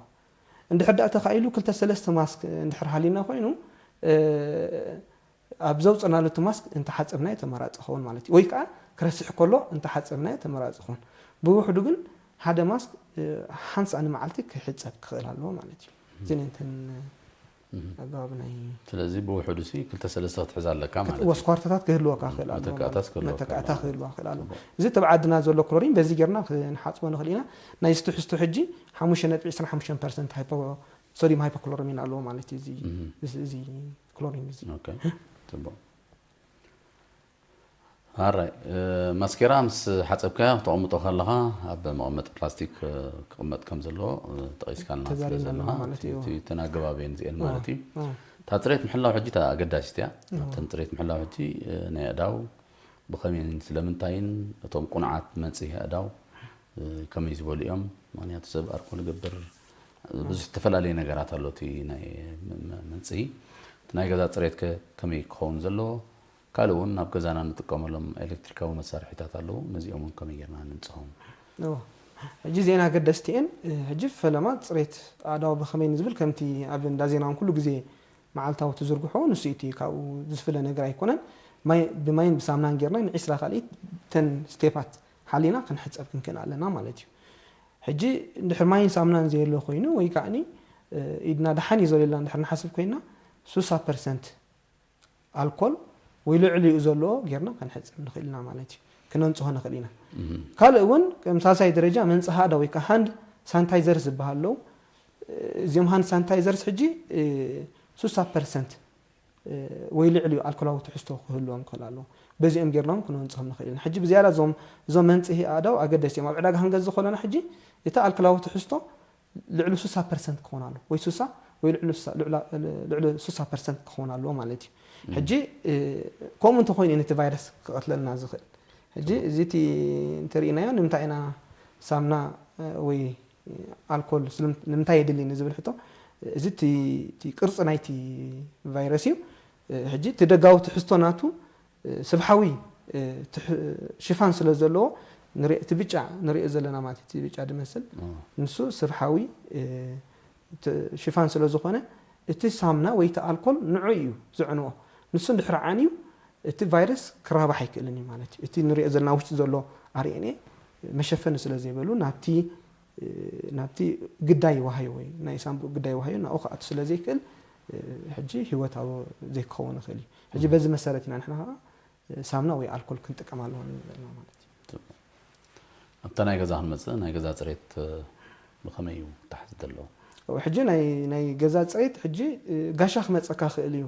እንድሕር ደኣ ተኻኢሉ ክልተ ሰለስተ ማስክ እንድሕር ሃሊና ኮይኑ እ፣ ኣብ ዘውፅእናሉ እቲ ማስክ እንተሓፀብናዮ ተመራፂ ክኸውን ማለት እዩ። ወይ ከዓ ክረስሕ ከሎ እንተሓፀብናዮ ተመራፂ ክኸውን። ብውሕዱ ግን ሓደ ማስክ እ፣ ሓንሳእ ንመዓልቲ ክሕፀብ ክኽእል ኣለዎ ማለት እዩ። እዚ ነንተን ኣገባብ ናይ ስለዚ ብውሕዱ ሲ ክልተ ሰለስተ ክትሕዝ ኣለካ ማለት እዩ። ወስኳርታታት ክህልወካ ክእል ኣለዎ መተካእታት ማለት እዩ። ክህልወካ መተካእታ ኣለዎ። ክህልዋ ክእል ኣለዎ። እዚ ተብ ዓድና ዘሎ ክሎሪን በዚ ጌርና ክንሓፅቦ ንኽእል ኢና። ናይ ዝትሕዝቱ ሕጂ ሓሙሽተ ነጥቢ ዕስራን ሓሙሽተን ፐርሰንት ሃይፖ- ሶዲየም ሃይፖክሎሪሚን ኣለዎ ማለት እዩ። እዚ እዚ- እዚ ክሎሪን እዚ ኦኬ፣ ጽቡቕ። ኣራይ፣ ማስኬራ ምስ ሓጸብካዮ ክተቐምጦ ከለኻ ኣብ መቐመጢ ፕላስቲክ ክቕመጥ ከም ዘለዎ ጠቒስካልና ስለ ዘለኻ፣ እተን ኣገባብ እየን እዚአን ማለት እዩ። እታ ጽሬት ምሕላው ሕጂ እታ ኣገዳሲት እያ። ኣብተን ጽሬት ምሕላው ሕጂ ናይ ኣእዳው ብኸመይን ስለምንታይን፣ እቶም ቁኑዓት መንጽሂ ኣእዳው ከመይ ዝበሉ እዮም? ምኽንያቱ ሰብ ኣርኮል ይገብር፣ ብዙሕ ዝተፈላለየ ነገራት ኣሎ። እቲ ናይ መንጽሂ፣ እቲ ናይ ገዛ ጽሬት ከ ከመይ ክኸውን ዘለዎ? ካልእ እውን ኣብ ገዛና ንጥቀመሎም ኤሌክትሪካዊ መሳርሒታት ኣለዉ። ነዚኦም እውን ከመይ ጌርና ንንጽሆም? እዎ። ሕጂ እዚአን ኣገደስቲ እየን። ሕጂ ፈለማ ጽሬት ኣእዳው ብኸመይ ንዝብል ከምቲ ኣብ እንዳ ዜና እውን ኩሉ ግዜ መዓልታዊ ትዝርግሖ ንሱ እቲ ካብኡ ዝፍለ ነገር ኣይኮነን። ማይ ብማይን ብሳምናን ጌርና ንዒስራ ካልኢት ተን ስቴፓት ሓሊና ክንሕጸብ ክንክእል ኣለና ማለት እዩ። ሕጂ እንድሕር ማይን ሳምናን ዘየሎ ኮይኑ ወይ ከዓኒ ኢድና ደሓን እዩ ዘልየላ እንድሕር ንሓስብ ኮይና ስሳ ፐርሰንት ኣልኮል ወይ ልዕሊኡ ዘለዎ ጌርና ከንሕጸብ ንኽእል ኢና ማለት እዩ። ክነንጽሆ ንኽእል ኢና። ካልእ እውን ከም ሳልሳይ ደረጃ መንጽሂ ኣእዳው ወይ ከዓ ሃንድ ሳኒታይዘርስ ዝበሃል ኣለዉ። እዚኦም ሃንድ ሳኒታይዘርስ ሕጂ ስሳ ፐርሰንት ወይ ልዕሊኡ ኣልኮላዊ ትሕዝቶ ክህልዎም ክኽእል ኣለዎ። በዚኦም ጌርናም ክነንጽሆም ንኽእል ኢና። ሕጂ ብዝያዳ እዞም እዞም መንጽሂ ኣእዳው ኣገደስቲ እዮም። ኣብ ዕዳጋ ክንገዝእ ከለና ሕጂ እቲ ኣልኮላዊ ትሕዝቶ ልዕሊ ስሳ ፐርሰንት ክኾን ኣለዎ ወይ ስሳ ወይ ልዕሊ ስሳ ልዕላ- ልዕሊ ስሳ ፐርሰንት ክኾን ኣለዎ ማለት እዩ። ሕጂ ከምኡ እንተኾይኑ እዩ ነቲ ቫይረስ ክቐትለልና ዝኽእል። ሕጂ እዚ እቲ እንተርኢናዮ ንምንታይ ኢና ሳምና ወይ ኣልኮል ስልም- ንምንታይ የድሊ ንዝብል ሕቶ፣ እዚ እቲ እቲ ቅርፂ ናይቲ ቫይረስ እዩ። ሕጂ እቲ ደጋዊ ትሕዝቶ ናቱ ስብሓዊ ሽፋን ስለ ዘለዎ ንሪኦ- እቲ ብጫ ንሪኦ ዘለና ማለት እቲ ብጫ ድመስል ንሱ ስብሓዊ ሽፋን ስለ ዝኾነ እቲ ሳምና ወይ እቲ ኣልኮል ንዑ እዩ ዝዕንዎ። ንሱ እንድሕር ዓንዩ እቲ ቫይረስ ክራባሕ ኣይክእልን እዩ ማለት እዩ። እቲ ንሪኦ ዘለና ውሽጢ ዘሎ ኣርኤንኤ መሸፈኒ ስለ ዘይብሉ ናብቲ ናብቲ ግዳይ ዋህዮ ወይ ናይ ሳምቡእ ግዳይ ዋህዮ ናብኡ ክኣቱ ስለ ዘይክእል ሕጂ ህይወታዊ ዘይክኸውን ይኽእል እዩ። ሕጂ በዚ መሰረት ኢና ንሕና ከዓ ሳምና ወይ ኣልኮል ክንጥቀም ኣለዎ ንብል ዘለና ማለት እዩ። ኣብታ ናይ ገዛ ክንመፅእ፣ ናይ ገዛ ፅሬት ብኸመይ እዩ ክተሓዝ ዘለዎ? ሕጂ ናይ ናይ ገዛ ፅሬት ሕጂ ጋሻ ክመፀካ ክእል እዩ፣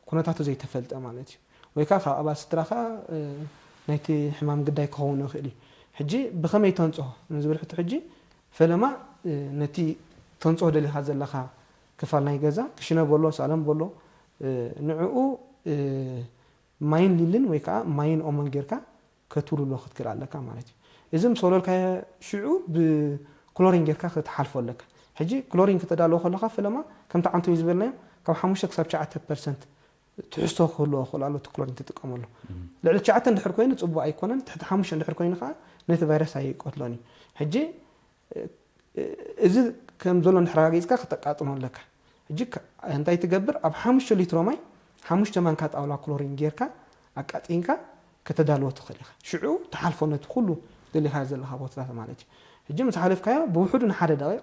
ኩነታቱ ዘይተፈልጠ ማለት እዩ። ወይ ከዓ ካብ ኣባል ስድራኻ ናይቲ ሕማም ግዳይ ክኸውን ይኽእል እዩ። ሕጂ ብኸመይ ተንፅሆ ንዝብል ሕቶ ሕጂ ፈለማ ነቲ ተንፅሆ ደሊኻ ዘለኻ ክፋል ናይ ገዛ ክሽነ በሎ ሳሎን በሎ ንዕኡ ማይን ሊልን ወይ ከዓ ማይን ኦሞን ጌርካ ከትውልሎ ክትክእል ኣለካ ማለት እዩ። እዚ ምስ ወለልካዮ ሽዑ ብክሎሪን ጌርካ ክትሓልፎ ኣለካ። ሕጂ ክሎሪን ከተዳልዎ ከለኻ ፈለማ ከምቲ ዓንተው ዝበልናዮ ካብ ሓሙሽተ ክሳብ ትሽዓተ ፐርሰንት ትሕዝቶ ክህልዎ ክኽእል ኣሎ እቲ ክሎሪን ትጥቀመሉ። ልዕሊ ትሽዓተ እንድሕር ኮይኑ ፅቡቕ ኣይኮነን፣ ትሕቲ ሓሙሽተ እንድሕር ኮይኑ ከዓ ነቲ ቫይረስ ኣይቀትሎን እዩ። ሕጂ እዚ ከም ዘሎ እንድሕር ኣረጋጊፅካ ክተቃጥኖ ኣለካ። ሕጂ እንታይ ትገብር? ኣብ ሓሙሽተ ሊትሮ ማይ ሓሙሽተ ማንካ ጣውላ ክሎሪን ጌርካ ኣቃጢንካ ከተዳልዎ ትኽእል ኢኻ። ሽዑ ትሓልፎ ነቲ ኩሉ ደሊኻዮ ዘለኻ ቦታታት ማለት እዩ። ሕጂ ምስ ሓለፍካዮ ብውሕዱ ንሓደ ደቂቕ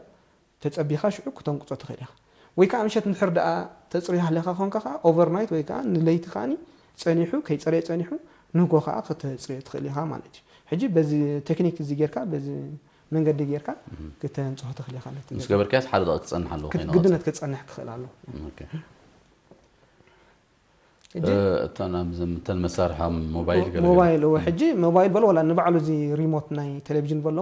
ተጸቢኻ ሽዑ ክተንቅጾ ትኽእል ኢኻ። ወይ ከዓ ምሸት እንድሕር ደኣ ተጽርዮ ሃሊኻ ኮንካ ከዓ ኦቨርናይት ወይ ከዓ ንለይቲ ከዓኒ ጸኒሑ ከይጸረየ ጸኒሑ ንጎ ከዓ ከተጽርዮ ትኽእል ኢኻ ማለት እዩ። ሕጂ በዚ ቴክኒክ እዚ ጌርካ በዚ መንገዲ ጌርካ ክተንጽሆ ትኽእል ኢኻ ነቲ ምስ ገዛ። ገበርካያስ ሓደ ደቂ ክጸንሕ ኣለዎ ክት- ከይነቐጸ ግድነት ክጸንሕ ክኽእል ኣለዎ። ኦኬ። ሕጂ እተን መሳርሒ ሞባይል ገለ ሞባይል እወ ሕጂ ሞባይል በሎ ዋላ ንባዕሉ እዚ ሪሞት ናይ ቴሌቪዥን በሎ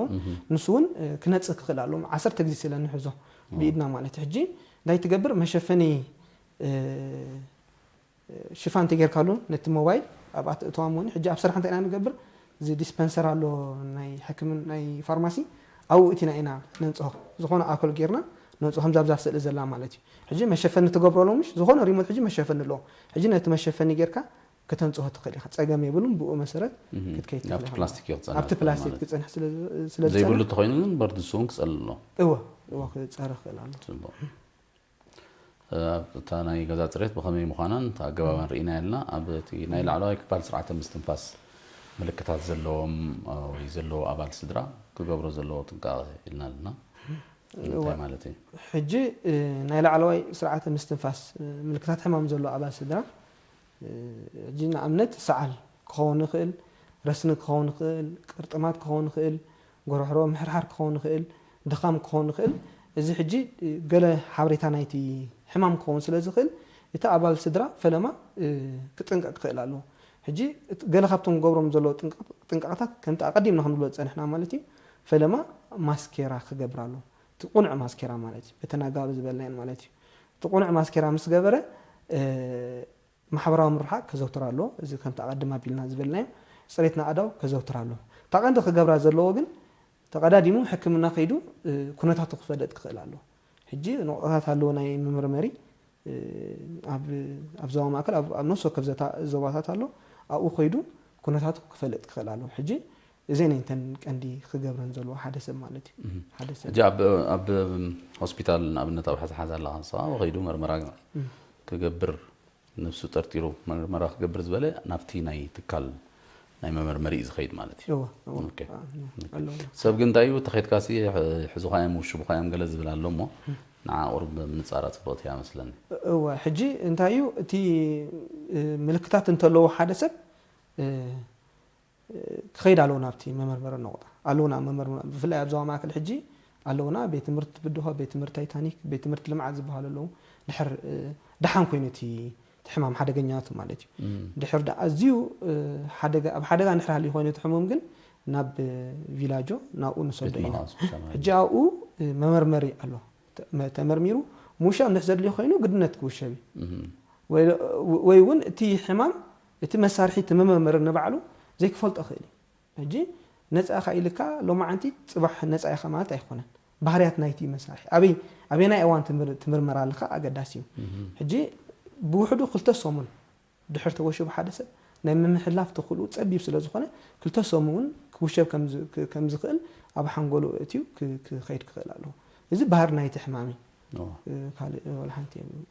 ንሱ እውን ክነፅእ ክኽእል ኣለዎ። ዓሰርተ ግዜ ስለ ንሕዞ ብኢድና ማለት እዩ። ሕጂ እንታይ ትገብር መሸፈኒ ሽፋን ተጌርካሉ ነቲ ሞባይል ኣብኣ ተእተዋ እሞ ሕጂ ኣብ ስራሕ እንታይ ኢና ንገብር? እዚ ዲስፐንሰር ኣሎ ናይ ሕክምን ናይ ፋርማሲ ኣብኡ እቲና ኢና ነንፅሆ። ዝኾነ ኣኮል ጌርና ነንፅሆ ከምዛ ኣብዛ ስእሊ ዘላ ማለት እዩ። ሕጂ መሸፈኒ ትገብረሉ ምሽ ዝኾነ ሪሞት ሕጂ መሸፈኒ ኣለዎ። ሕጂ ነቲ መሸፈኒ ጌርካ ከተንፅሆ ትኽእል ኢኻ። ፀገም የብሉን። ብኡ መሰረት ክትከይድ ትኽእል ኢኻ። ፕላስቲክ ይቕፀል ኣብቲ ፕላስቲክ ክፀንሕ ስለ ዝፀንሕ ዘይብሉ ተኾይኑ ግን በርድ ንስውን ክፀልሎ እወ እወ ክፀርህ ክእል ኣሎ። እታ ናይ ገዛ ፅሬት ብኸመይ ምዃናን ኣገባባን ርኢና ኣለና። ኣብ እቲ ናይ ላዕለዋይ ክፋል ስርዓተ ምስትንፋስ ምልክታት ዘለዎም ወይ ዘለዎ ኣባል ስድራ ክገብሮ ዘለዎ ጥንቃቐ ኢልና ኣለና። እንታይ ማለት እዩ? ሕጂ ናይ ላዕለዋይ ስርዓተ ምስትንፋስ ምልክታት ሕማም ዘለዎ ኣባል ስድራ ሕጂ ንኣብነት ሰዓል ክኸውን ይኽእል፣ ረስኒ ክኸውን ይኽእል፣ ቅርጥማት ክኸውን ይኽእል፣ ጎሮሕሮ ምሕርሓር ክኸውን ይኽእል፣ ድኻም ክኸውን ይኽእል። እዚ ሕጂ ገለ ሓበሬታ ናይቲ ሕማም ክኸውን ስለ ዝኽእል እቲ ኣባል ስድራ ፈለማ ክጥንቀቕ ክኽእል ኣለዎ። ሕጂ ገለ ካብቶም ክገብሮም ዘለዎ ጥንቃቕታት ከምቲ ኣቐዲምና ክንብሎ ዝፀንሕና ማለት እዩ። ፈለማ ማስኬራ ክገብር ኣሎ። እቲ ቁኑዕ ማስኬራ ማለት እዩ። በተን ኣገባብ ዝበልናየን ማለት እዩ። እቲ ቁኑዕ ማስኬራ ምስ ገበረ ማሕበራዊ ምርሓቕ ከዘውትር ኣሎ። እዚ ከምቲ ኣቐድም ኣቢልና ዝበልናዮ ፅሬት ናእዳው ከዘውትር ኣሎ። እታ ቀንዲ ክገብራ ዘለዎ ግን ተቐዳዲሙ ሕክምና ከይዱ ኩነታቱ ክፈለጥ ክኽእል ኣሎ። ሕጂ ነቑጣታት ኣለዎ ናይ መመርመሪ ኣብ ዞባ ማእከል ኣብ ነፍሲ ወከፍ ዞባታት ኣሎ። ኣብኡ ከይዱ ኩነታቱ ክፈልጥ ክኽእል ኣለዎ። ሕጂ እዘን እተን ቀንዲ ክገብረን ዘለዎ ሓደ ሰብ ማለት እዩ። ሓደ ሰብ ሕጂ ኣብ ኣብ ሆስፒታል ንኣብነት ኣብ ሓዝሓዝ ኣለኻ ንስኻ ከይዱ መርመራ ክገብር ነብሱ ጠርጢሩ መርመራ ክገብር ዝበለ ናብቲ ናይ ትካል ናይ መመርመሪ እዩ ዝኸይድ ማለት እዩ። ሰብ ግን እንታይ እዩ ተኸድካሲ ሕዙኻዮም ውሽቡኻዮም ገለ ዝብል ኣሎ እሞ ንዓ ቁርብ ምንፃራ ፅቡቕቲ እያ መስለኒ። እወ ሕጂ እንታይ እዩ እቲ ምልክታት እንተለዎ ሓደ ሰብ ክኸይድ ኣለዎ ናብቲ መመርመሪ ነቑጣ ኣለውና መመርመሪ ብፍላይ ኣብዞባ ማእከል ሕጂ ኣለውና ቤት ትምህርቲ ብድሆ ቤት ትምህርቲ ታይታኒክ ቤት ትምህርቲ ልምዓት ዝበሃሉ ኣለዉ ድሕር ደሓን ኮይኑ እቲ እቲ ሕማም ሓደገኛቱ ማለት እዩ። ድሕር ደኣ ኣዝዩ ሓደጋ ኣብ ሓደጋ እንድሕር ሃልዩ ኮይኑ እቲ ሕሙም ግን ናብ ቪላጆ ናብኡ ንሰዶ ኢና። ሕጂ ኣብኡ መመርመሪ ኣሎ። ተመርሚሩ ምውሻብ እንድሕር ዘድልዮ ኮይኑ ግድነት ክውሸብ እዩ። ወይ እውን እቲ ሕማም እቲ መሳርሒ እቲ መመርመሪ ንባዕሉ ዘይክፈልጦ ክእል እዩ። ሕጂ ነፃ ኢኻ ኢልካ ሎማዓንቲ ፅባሕ ነፃ ኢኻ ማለት ኣይኮነን። ባህርያት ናይቲ መሳርሒ ኣበይ ኣበናይ እዋን ትምርመር ኣለካ ኣገዳሲ እዩ። ሕጂ ብውሕዱ ክልተ ሰሙን ድሕር ተወሽቡ ሓደ ሰብ ናይ ምምሕላፍ ተኽእልኡ ፀቢብ ስለ ዝኾነ ክልተ ሰሙን ክውሸብ ከም ዝኽእል ኣብ ሓንጎሉ እትዩ ክኸይድ ክኽእል ኣለዎ። እዚ ባህር ናይቲ ሕማም እዩ። ካልእ ወላ ሓንቲ የብሉን።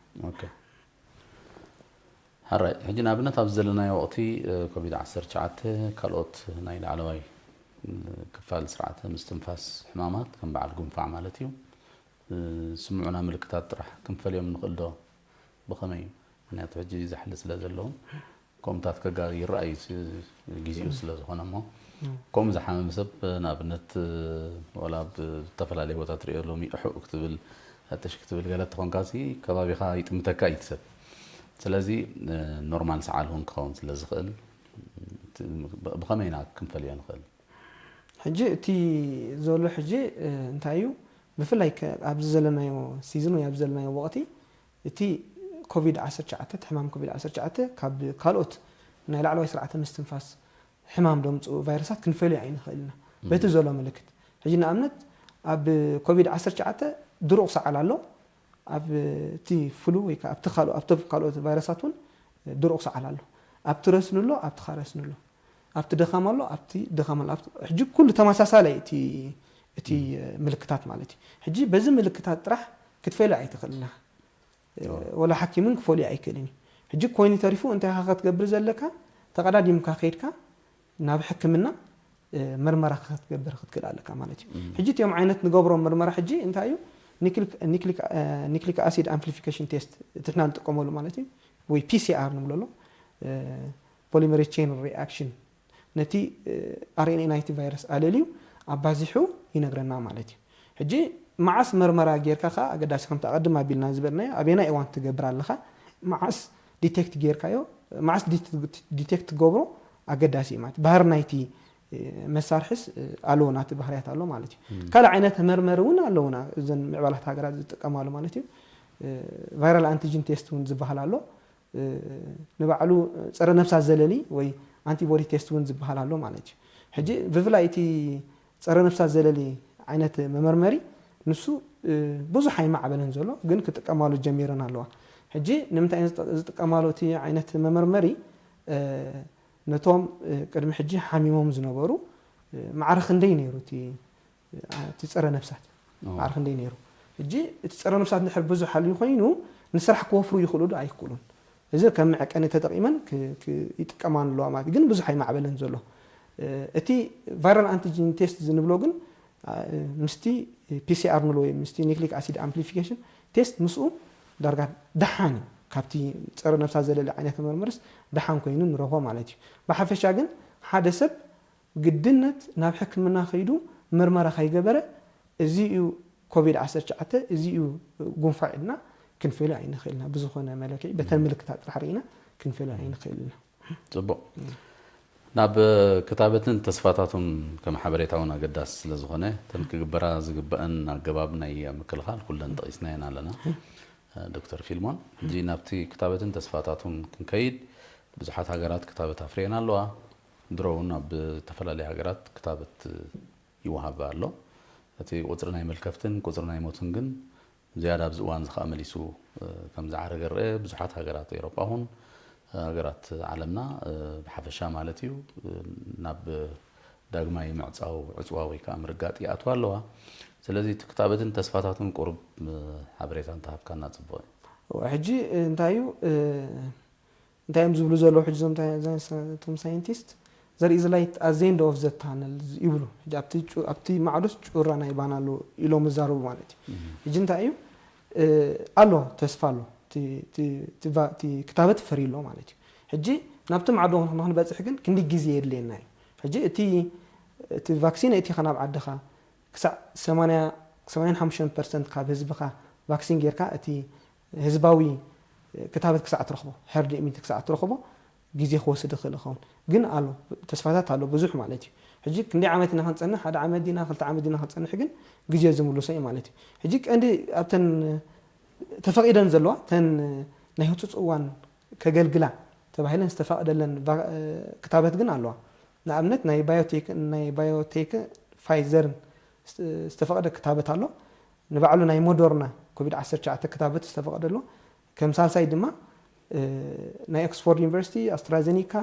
ሕራይ ሕጂ ንኣብነት ኣብዚ ዘለናዮ ወቕቲ ኮቪድ ዓሰርተ ትሽዓተ ካልኦት ናይ ላዕለዋይ ክፋል ስርዓተ ምስትንፋስ ሕማማት ከም በዓል ጉንፋዕ ማለት እዩ ስምዑና ምልክታት ጥራሕ ክንፈልዮም ንኽእል ዶ? ብኸመይ እዩ? ምክንያቱ ሕጂ ዝሓሊ ስለ ዘለዉ ከምኡታት ከጋ ይረኣዩ ግዜኡ ስለ ዝኾነ እሞ ከምኡ ዝሓመመ ሰብ ንኣብነት ወላ ኣብ ዝተፈላለየ ቦታ ትሪኦ ሎሚ እሑእ ክትብል ፈተሽ ክትብል ገለ ተኾንካ ሲ ከባቢኻ ይጥምተካ እዩ ሰብ ስለዚ ኖርማል ሰዓል እውን ክኸውን ስለ ዝኽእል ብኸመይ ኢና ክንፈልዮ ንኽእል? ሕጂ እቲ ዘሎ ሕጂ እንታይ እዩ ብፍላይ ኣብዚ ዘለናዮ ሲዝን ወይ ኣብዚ ዘለናዮ ወቕቲ እቲ ኮቪድ ዓሰርተ ትሽዓተ እቲ ሕማም ኮቪድ ዓሰርተ ትሽዓተ ካብ ካልኦት ናይ ላዕለዋይ ስርዓተ ምስትንፋስ ሕማም ደምፅኡ ቫይረሳት ክንፈልዮ ኣይንኽእል ኢና በቲ ዘሎ ምልክት። ሕጂ ንኣብነት ኣብ ኮቪድ ዓሰርተ ትሽዓተ ድሩቕ ሰዓል ኣሎ። ኣብ እቲ ፍሉ ወይ ከዓ ኣብቲ ካልኦ ኣብቶም ካልኦት ቫይረሳት እውን ድሩቕ ሰዓል ኣሎ። ኣብቲ ረስኒ ኣሎ፣ ኣብቲ ካረስኒ ኣሎ። ኣብቲ ድኻም ኣሎ፣ ኣብቲ ድኻም ኣሎ። ኣብቲ ሕጂ ኩሉ ተመሳሳላይ እቲ እቲ ምልክታት ማለት እዩ። ሕጂ በዚ ምልክታት ጥራሕ ክትፈልዮ ኣይትኽእልና። ወላ ሓኪምን ክፈልዮ ኣይክእልን እዩ። ሕጂ ኮይኑ ተሪፉ እንታይ ኢኻ ክትገብር ዘለካ ተቐዳዲምካ ከይድካ ናብ ሕክምና ምርመራ ክትገብር ክትክእል ኣለካ ማለት እዩ። ሕጂ እቲኦም ዓይነት ንገብሮም ምርመራ ሕጂ እንታይ እዩ ኒክሊክ ኣሲድ ኣምፕሊፊኬሽን ቴስት እቲ ሕና ንጥቀመሉ ማለት እዩ ወይ ፒሲኣር ንብለሎ ፖሊመሬዝ ቼን ሪኣክሽን ነቲ ኣርኤንኤ ናይቲ ቫይረስ ኣለልዩ ኣባዚሑ ይነግረና ማለት እዩ። ሕጂ መዓስ መርመራ ጌርካ ከዓ ኣገዳሲ ከምቲ ኣቐድም ኣቢልና ዝበልናዮ ኣበየናይ እዋን ትገብር ኣለኻ መዓስ ዲቴክት ጌርካዮ መዓስ ዲቴክት ትገብሮ ኣገዳሲ እዩ ማለት ባህር ናይቲ መሳርሒስ ኣለዎ ናቲ ባህርያት ኣሎ ማለት እዩ። ካልእ ዓይነት መርመሪ እውን ኣለውና እዘን ምዕባላት ሃገራት ዝጥቀማሉ ማለት እዩ። ቫይራል ኣንቲጅን ቴስት እውን ዝበሃል ኣሎ። ንባዕሉ ፀረ ነብሳት ዘለሊ ወይ ኣንቲቦዲ ቴስት እውን ዝበሃል ኣሎ ማለት እዩ። ሕጂ ብፍላይ እቲ ፀረ ነብሳት ዘለሊ ዓይነት መመርመሪ ንሱ ብዙሕ ኣይማዕበለን ዘሎ ግን ክጥቀማሉ ጀሚረን ኣለዋ። ሕጂ ንምንታይ ዝጥቀማሉ እቲ ዓይነት መመርመሪ ነቶም ቅድሚ ሕጂ ሓሚሞም ዝነበሩ ማዕረ ክንደይ ነይሩ እቲ እቲ ፀረ ነብሳት ማዕረ ክንደይ ነይሩ። ሕጂ እቲ ፀረ ነብሳት እንድሕር ብዙሕ ሃልዩ ኮይኑ ንስራሕ ክወፍሩ ይኽእሉ ዶ ኣይክእሉን። እዚ ከም መዐቀኒ ተጠቒመን ይጥቀማሉ ኣለዋ ማለት ግን ብዙሕ ኣይማዕበለን ዘሎ። እቲ ቫይራል ኣንቲጂን ቴስት ዝንብሎ ግን ምስቲ ፒሲኣር ንብሎ ወይ ምስቲ ኒክሊክ ኣሲድ ኣምፕሊፊኬሽን ቴስት ምስኡ ዳርጋ ደሓን እዩ። ካብቲ ፀረ ነብሳት ዘለለ ዓይነት መርመርስ ደሓን ኮይኑ ንረኽቦ ማለት እዩ። ብሓፈሻ ግን ሓደ ሰብ ግድነት ናብ ሕክምና ከይዱ ምርመራ ከይገበረ እዚ እዩ ኮቪድ ዓሰርተ ትሽዓተ እዚ እዩ ጉንፋዕ ኢልና ክንፈልዮ ኣይንኽእልና። ብዝኾነ መለክዒ በተን ምልክታት ጥራሕ ርኢና ክንፈልዮ ኣይንኽእልና። ጽቡቕ። ናብ ክታበትን ተስፋታቱን ከም ሓበሬታ እውን ኣገዳሲ ስለ ዝኾነ፣ እተን ክግበራ ዝግበአን ኣገባብ ናይ ምክልኻል ኩለን ጠቒስናየን ኣለና። ዶክተር ፊልሞን፣ ሕጂ ናብቲ ክታበትን ተስፋታቱን ክንከይድ፣ ብዙሓት ሃገራት ክታበት ኣፍርየን ኣለዋ። ድሮ እውን ኣብ ዝተፈላለያ ሃገራት ክታበት ይወሃብ ኣሎ። እቲ ቁጽሪ ናይ መልከፍትን ቁጽሪ ናይ ሞትን ግን ዝያዳ ኣብዚ እዋን እዚ ከኣ መሊሱ፣ እ፣ ከም ዝዓረገ ይረአ። ብዙሓት ሃገራት ኤውሮጳ ይኹን፣ እ፣ ሃገራት ዓለምና፣ እ፣ ብሓፈሻ ማለት እዩ፣ እ፣ ናብ ዳግማይ ምዕጻው ዕጽዋ ወይ ከኣ ምርጋጥ ይኣትዋ ኣለዋ። ስለዚ እቲ ክታበትን ተስፋታቱን ቁሩብ፣ እ፣ ሓበሬታ እንተሃብካና ጽቡቕ እዩ። እወ፣ ሕጂ እንታይ እዩ፣ እ፣ እንታይ እዮም ዝብሉ ዘለዉ ሕጂ እዞም ታይ-፣ እዞም ሳ-፣ እቶም ሳይንቲስት? "There is light at the end of the tunnel" ይብሉ። ሕጂ ኣብቲ ጩ-፣ ኣብቲ ማዕዶስ ጩራ ናይ ባና ኣሎ ኢሎም ይዛረቡ ማለት እዩ። እህ። ሕጂ እንታይ እዩ? እ፣ ኣሎ፣ ተስፋ ኣሎ። እቲ፣ እቲ፣ እቲ ቫ-፣ እቲ ክታበት ፈርዩ ኣሎ ማለት እዩ። ሕጂ ናብቲ ማዕዶ ንኽንበጽሕ ግን ክንዲ ግዜ የድልየና እዩ። ሕጂ እቲ፣ እቲ ቫክሲን ኣእቲኻ ናብ ዓድኻ ክሳዕ ሰማንያ፣ ሰማንያን ሓሙሽተን ፐርሰንት ካብ ህዝብኻ ቫክሲን ጌርካ እቲ ህዝባዊ ክታበት ክሳዕ ትረኽቦ፣ ሄርድ ኢሚዩኒቲ ክሳዕ ትረኽቦ ግዜ ክወስድ ይኽእል ይኸውን። ግን ኣሎ፣ ተስፋታት ኣሎ፣ ብዙሕ ማለት እዩ። ሕጂ ክንደይ ዓመት ኢና ክንጸንሕ? ሓደ ዓመት ዲና፣ ክልተ ዓመት ዲና ክንጸንሕ ግን ግዜ ዝምልሶ እዩ ማለት እዩ። ሕጂ ቀንዲ ኣብተን ተፈቒደን ዘለዋ፣ እተን ናይ ህጹጽ እዋን ከገልግላ ተባሂለን ዝተፈቕደለን ቫ-፣ ክታበት ግን ኣለዋ። ንኣብነት ናይ ባዮቴክ፣ ናይ ባዮቴክ ፋይዘርን ዝተ-፣ ዝተፈቕደ ክታበት ኣሎ። ንባዕሉ ናይ ሞደርና ኮቪድ ዓሰርተ ትሽዓተ ክታበት ዝተፈቐደ ኣሎ። ከም ሳልሳይ ድማ፣ እ፣ ናይ ኦክስፎርድ ዩኒቨርሲቲ፣ ኣስትራዘኒካ፣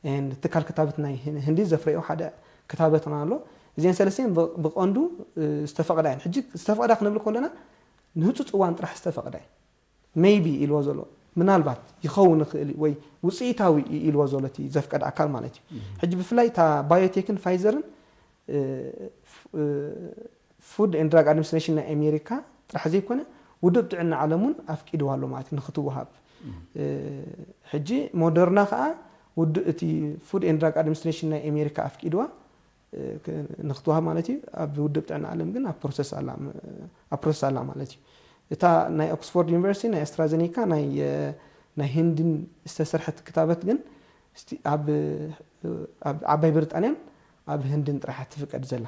and ትካል ክታበት ናይ ህን-፣ ህንዲ ዘፍረዮ ሓደ ክታበት ኣሎ። እዚአን ሰለስቲአን ብ-፣ ብቐንዱ፣ እ፣ ዝተፈቐዳ እየን። ሕጂ ዝተፈቐዳ ክንብል ከለና ንህጹጽ እዋን ጥራሕ ዝተፈቐዳ እየን። ሜይቢ ኢልዎ ዘሎ፣ ምናልባት ይኸውን ይኽእል እዩ ወይ ውጽኢታዊ እዩ ኢልዎ ዘሎ እቲ ዘፍቀደ ኣካል ማለት እዩ። እህ። ሕጂ ብፍላይ እታ ባዮቴክን ፋይዘርን፣ እ፣ ፍ-፣ እ፣ ፉድ ኤንድ ድራግ ኣድሚኒስትሬሽን ናይ ኣሜሪካ ጥራሕ ዘይኮነ ውድብ ጥዕና ዓለም እውን ኣፍቂድዋ ኣሎ ማለት እዩ ንክትወሃብ። እህ። እ፣ ሕጂ ሞደርና ከኣ ውድ-፣ እቲ ፉድ ኤንድ ድራግ ኣድሚኒስትሬሽን ናይ ኣሜሪካ ኣፍቂድዋ እ፣ ክ-፣ ንክትወሃብ ማለት እዩ። ኣብ ውድብ ጥዕና ዓለም ግን ኣብ ፕሮሰስ ኣላ፣ ም-፣ ኣብ ፕሮሰስ ኣላ ማለት እዩ። እታ ናይ ኦክስፎርድ ዩኒቨርሲቲ፣ ናይ ኣስትራዘኒካ፣ ናይ፣ እ፣ ናይ ህንድን ዝተሰርሐት ክታበት ግን እስቲ ኣብ፣ እ፣ ኣብ ዓባይ ብሪጣንያን ኣብ ህንድን ጥራሕ ትፍቀድ ዘላ።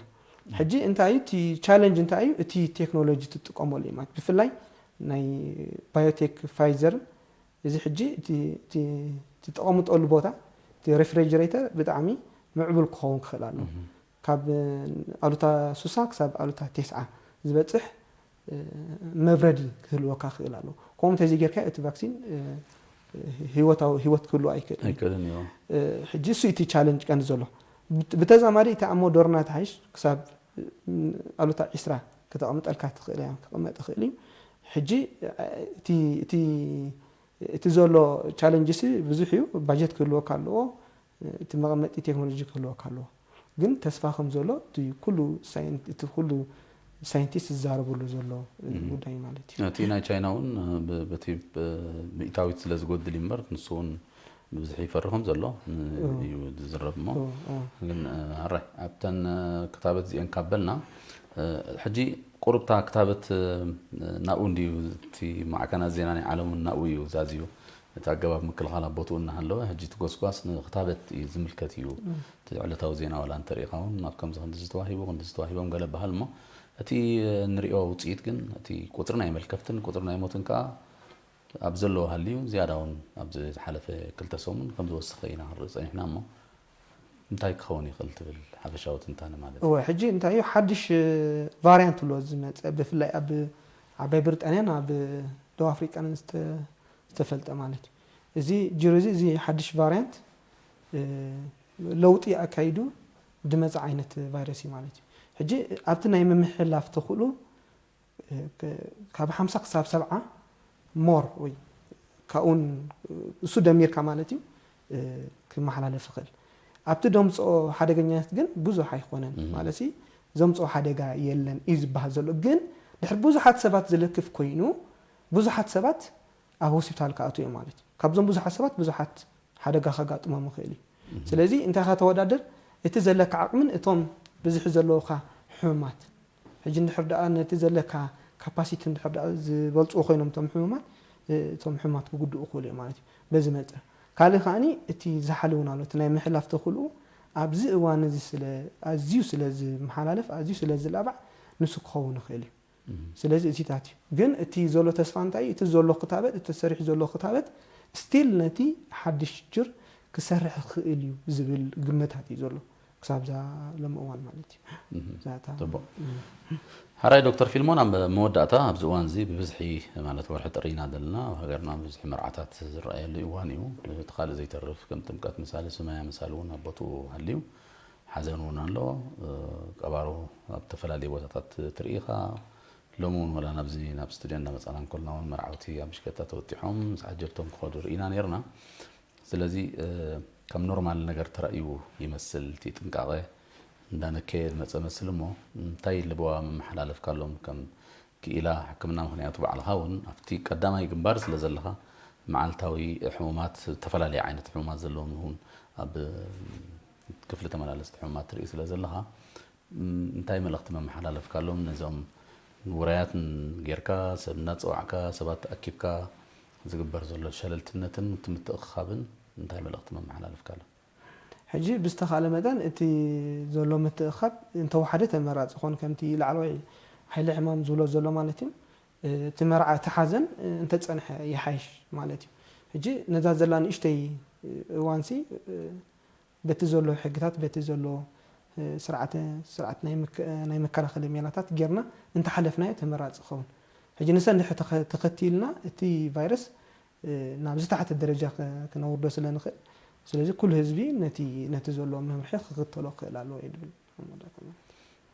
ሕጂ እንታይ እዩ እቲ ቻለንጅ እንታይ እዩ? እቲ ቴክኖሎጂ ትጥቀመሉ እዩ ማለት ብፍላይ ናይ ባዮቴክ ፋይዘር እዚ ሕጂ እቲ፣ እቲ፣ እቲ ተቐምጠሉ ቦታ፣ እቲ ሬፍሪጀሬተር ብጣዕሚ ምዕቡል ክኸውን ክኽእል ኣለዎ። እህ። ካብ ኣሉታ ሱሳ ክሳብ ኣሉታ ቴስዓ ዝበጽሕ፣ እ፣ መብረዲ ክህልወካ ክኽእል ኣለዎ። ከምኡ እንተዘይጌርካ እቲ ቫክሲን፣ እ፣ ህይወታዊ፣ ህይወት ክህልዎ ኣይክእልን እዩ። ኣይክእልን እዩ። እ፣ ሕጂ እሱ እቲ ቻለንጅ ቀንዲ ዘሎ። ብት-፣ ብተዛማዲ እቲ ኣብ ሞደርና ተሓይሽ ክሳብ፣ እ፣ ኣሉታ ዒስራ ከተቐምጠልካ ትኽእል እያ፣ ክቕመጥ ይኽእል እዩ። ሕጂ፣ እ፣ እቲ፣ እቲ እቲ ዘሎ ቻለንጅ ሲ ብዙሕ እዩ። ባጀት ክህልወካ ኣለዎ፣ እቲ መቐመጢ ቴክኖሎጂ ክህልወካ ኣለዎ። ግን ተስፋ ከም ዘሎ እቲ ኩሉ ሳይን-፣ እቲ ኩሉ ሳይንቲስት ዝዛረበሉ ዘሎ እም። ጉዳይ ማለት እዩ። እቲ ናይ ቻይና እውን ብ-፣ በቲ ብ-፣ ሚእታዊት ስለ ዝጎድል እዩ እምበር ንሱ እውን ብብዝሒ ይፈሪ ከም ዘሎ ን-፣ እዎ። እዩ ዝዝረብ እሞ። እዎ፣ እዎ። ግን፣ እ፣ ኣራይ ኣብተን፣ እ፣ ክታበት እዚአን ካብ በልና፣ እ፣ ሕጂ ቁሩብታ ክታበት፣ እ፣ ናብኡ እንድዩ እቲ ማዕከናት ዜና ናይ ዓለም እውን ናብኡ እዩ ዛዝዩ። እቲ ኣገባብ ምክልኻል ኣብ ቦትኡ እናሃለወ፣ ሕጂ እቲ ጎስጓስ ንክታበት እዩ ዝምልከት እዩ። እም። እቲ ዕለታዊ ዜና ዋላ እንተሪኢኻ እውን፣ ናብ ከምዚ ክንድዚ ተዋሂቡ፣ ክንድዚ ተዋሂቦም ገለ በሃል እሞ፣ እቲ እንሪኦ ውፅኢት ግን፣ እቲ ቁፅሪ ናይ መልከፍትን ቁፅሪ ናይ ሞትን ከኣ ኣብ ዘለዎ ሃልዩ፣ ዝያዳ እውን ኣብዚ ዝሓለፈ ክልተ ሰሙን ከም ዝወሰኸ ኢና ክንርኢ ጸኒሕና እሞ፣ እንታይ ክኸውን ይኽእል ትብል ሓፈሻዊ ትንታነ ማለት እዩ? እወ፣ ሕጂ እንታይ እዩ ሓድሽ፣ እ፣ ቫርያንት ኣሎ ዝመጸ፣ ብፍላይ ኣብ ዓባይ ብሪጣንያን ኣብ ደቡብ ኣፍሪቃን ዝተ-፣ ዝተፈልጠ ማለት እዩ። እዚ ጅሮ እዚ፣ እዚ ሓድሽ ቫርያንት፣ እ፣ ለውጢ ኣካይዱ ዝመጸ ዓይነት ቫይረስ እዩ ማለት እዩ። ሕጂ ኣብቲ ናይ ምምሕልላፍ ተኽእሎ እ፣ ከ-፣ ካብ ሓምሳ ክሳብ ሰብዓ ሞር ወይ ካብኡን እሱ ደሚርካ ማለት እዩ፣ እ፣ ክመሓላለፍ ይኽእል። ኣብቲ ደምፅኦ ሓደገኛነት ግን ብዙሕ ኣይኮነን። እህ። ማለት ሲ ዘምፅኦ ሓደጋ የለን እዩ ዝበሃል ዘሎ። ግን ድሕሪ ብዙሓት ሰባት ዝለክፍ ኮይኑ ብዙሓት ሰባት ኣብ ሆስፒታል ክኣትዉ እዮም ማለት እዩ። ካብዞም ብዙሓት ሰባት ብዙሓት ሓደጋ ከጋጥሞም ይኽእል እዩ። እህ። ስለዚ እንታይ ኢኻ ተወዳድር? እቲ ዘለካ ዓቕምን እቶም ብዝሒ ዘለውኻ ሕሙማት። ሕጂ እንድሕር ደኣ ነቲ ዘለካ ካፓሲቲ እንድሕር ደኣ ዝበልጽዎ ኮይኖም እቶም ሕሙማት፣ እ፣ እቶም ሕሙማት ክጉድኡ ይኽእሉ እዮም ማለት እዩ። በዚ መጠን። ካልእ ከዓኒ እቲ ዝሓለውን ኣሎ፣ እቲ ናይ ምሕላፍ ተኽእልኡ ኣብዚ እዋን እዚ ስለ ኣዝዩ ስለ ዝመሓላለፍ፣ ኣዝዩ ስለ ዝላባዕ፣ ንሱ ክኸውን ይኽእል እዩ። ስለዚ እዚታት እዩ። ግን እቲ ዘሎ ተስፋ እንታይ እዩ? እቲ ዘሎ ክታበት፣ እቲ ተሰሪሑ ዘሎ ክታበት ስቲል ነቲ ሓድሽ ጅር ክሰርሕ ክኽእል እዩ ዝብል ግምታት እዩ ዘሎ ክሳብ እዛ ሎሚ እዋን ማለት እዩ። እዛ እታ ጽቡቕ። እም። ሓራይ ዶክተር ፊልሞን፣ ኣብ መወዳእታ ኣብዚ እዋን እዚ ብብዝሒ ማለት ወርሒ ጥሪ ኢና ዘለና፣ ኣብ ሃገርና ብብዝሒ መርዓታት ዝረኣየሉ እዋን እዩ። እቲ ካልእ ዘይተርፍ ከም ጥምቀት ምሳሌ፣ ስመያ ምሳሌ እውን ኣብ ቦትኡ ሃልዩ ሓዘን እውን ኣሎ። እ፣ ቀባሮ ኣብ ዝተፈላለዩ ቦታታት ትርኢ ኢኻ። ሎሚ እውን ወላ ናብዚ ናብ ስቱድዮ እንዳመጻና እንኮልና እውን መርዓውቲ ኣብ ብሽከታ ተወጢሖም ምስ ዓጀብቶም ክኸዱ ርኢና ነይርና። ስለዚ፣ እ፣ ከም ኖርማል ነገር ተራእዩ ይመስል። እቲ ጥንቃቐ እንዳነከየ ዝመጸ መስል እሞ እንታይ ልበዋ መመሓላለፍካሎም ከም ክኢላ ሕክምና? ምኽንያቱ ባዕልኻ እውን ኣብቲ ቀዳማይ ግንባር ስለ ዘለኻ መዓልታዊ ሕሙማት፣ ዝተፈላለየ ዓይነት ሕሙማት ዘለዎም እውን ኣብ ክፍሊ ተመላለስቲ ሕሙማት ትርኢ ስለ ዘለኻ፣ እም፣ እንታይ መልእኽቲ መመሓላለፍካሎም ነዞም ውራያት ጌርካ፣ ሰብ እናጸዋዕካ፣ ሰባት ኣኪብካ ዝግበር ዘሎ ሸለልትነትን እቲ ምትእኽኻብን እንታይ መልእኽቲ መመሓላለፍካሎም? ሕጂ ብዝተኻእለ መጠን እቲ ዘሎ ምትእኽኻብ እንተወሓደ ተመራጺ ኮን፣ ከምቲ ላዕለዋይ ሓይሊ ዕማም ዝብሎ ዘሎ ማለት እዩ። እቲ መርዓ፣ እቲ ሓዘን እንተጸንሐ ይሓይሽ ማለት እዩ። ሕጂ ነዛ ዘላ ንእሽተይ እዋንሲ በቲ ዘሎ ሕግታት፣ በቲ ዘሎ፣ እ፣ ስርዓተ-፣ ስርዓት ናይ ምክ-፣ ናይ መከላኸሊ ሜላታት ጌርና እንተሓለፍናዮ ተመራጺ ይኸውን። ሕጂ ንሰ እንድሕር ተኸ-፣ ተኸቲልና እቲ ቫይረስ፣ እ፣ ናብ ዝተሓተ ደረጃ ከ-፣ ክነውርዶ ስለ ንኽእል፣ ስለዚ ኩሉ ህዝቢ ነቲ፣ ነቲ ዘሎ መምርሒ ክኽተሎ ክኽእል ኣለዎ እየ ድብል።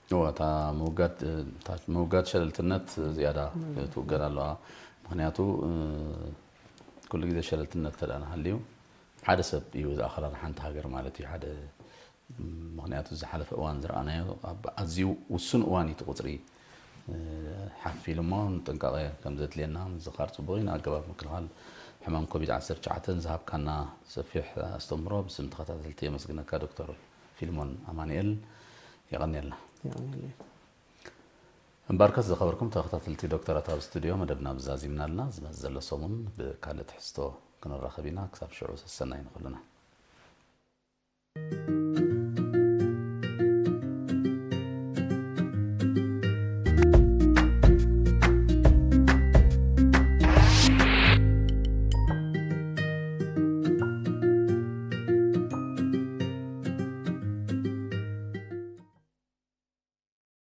እወ፣ እታ ምውጋድ፣ እታ ምውጋድ ሸለልትነት ዝያዳ ትውገድ ኣለዋ። ምኽንያቱ፣ እ፣ ኩሉ ግዜ ሸለልትነት እንተ ደኣ ሃልዩ፣ ሓደ ሰብ እዩ ዝኣኽላ ንሓንቲ ሃገር ማለት እዩ። ሓደ፣ ምኽንያቱ ዝሓለፈ እዋን ዝረኣናዮ ኣብ ኣዝዩ ውሱን እዋን እዩ እቲ ቁጽሪ፣ እ፣ ሓፍ ኢሉ እሞ ጥንቃቐ ከም ዘድልየና ምዝኻር ጽቡቕ እዩ። ንኣገባብ ምክልኻል ሕማም ኮቪድ ዓሰርተ ትሽዓተ ዝሃብካና ሰፊሕ ኣስተምህሮ ብስም ተኸታተልቲ የመስግነካ ዶክተር ፊልሞን ኣማኑኤል። የቐንየልና። የቐንየለይ። እምበኣርከስ ዝኸበርኩም ተኸታተልቲ ዶክተራት ኣብ ስቱድዮ መደብና ብዛዚምና ኣለና። ዝመጽእ ዘሎ ሰሙን ብካልእ ትሕዝቶ ክንራኸብ ኢና። ክሳብ ሽዑ ሰሰናይ ንኹልና።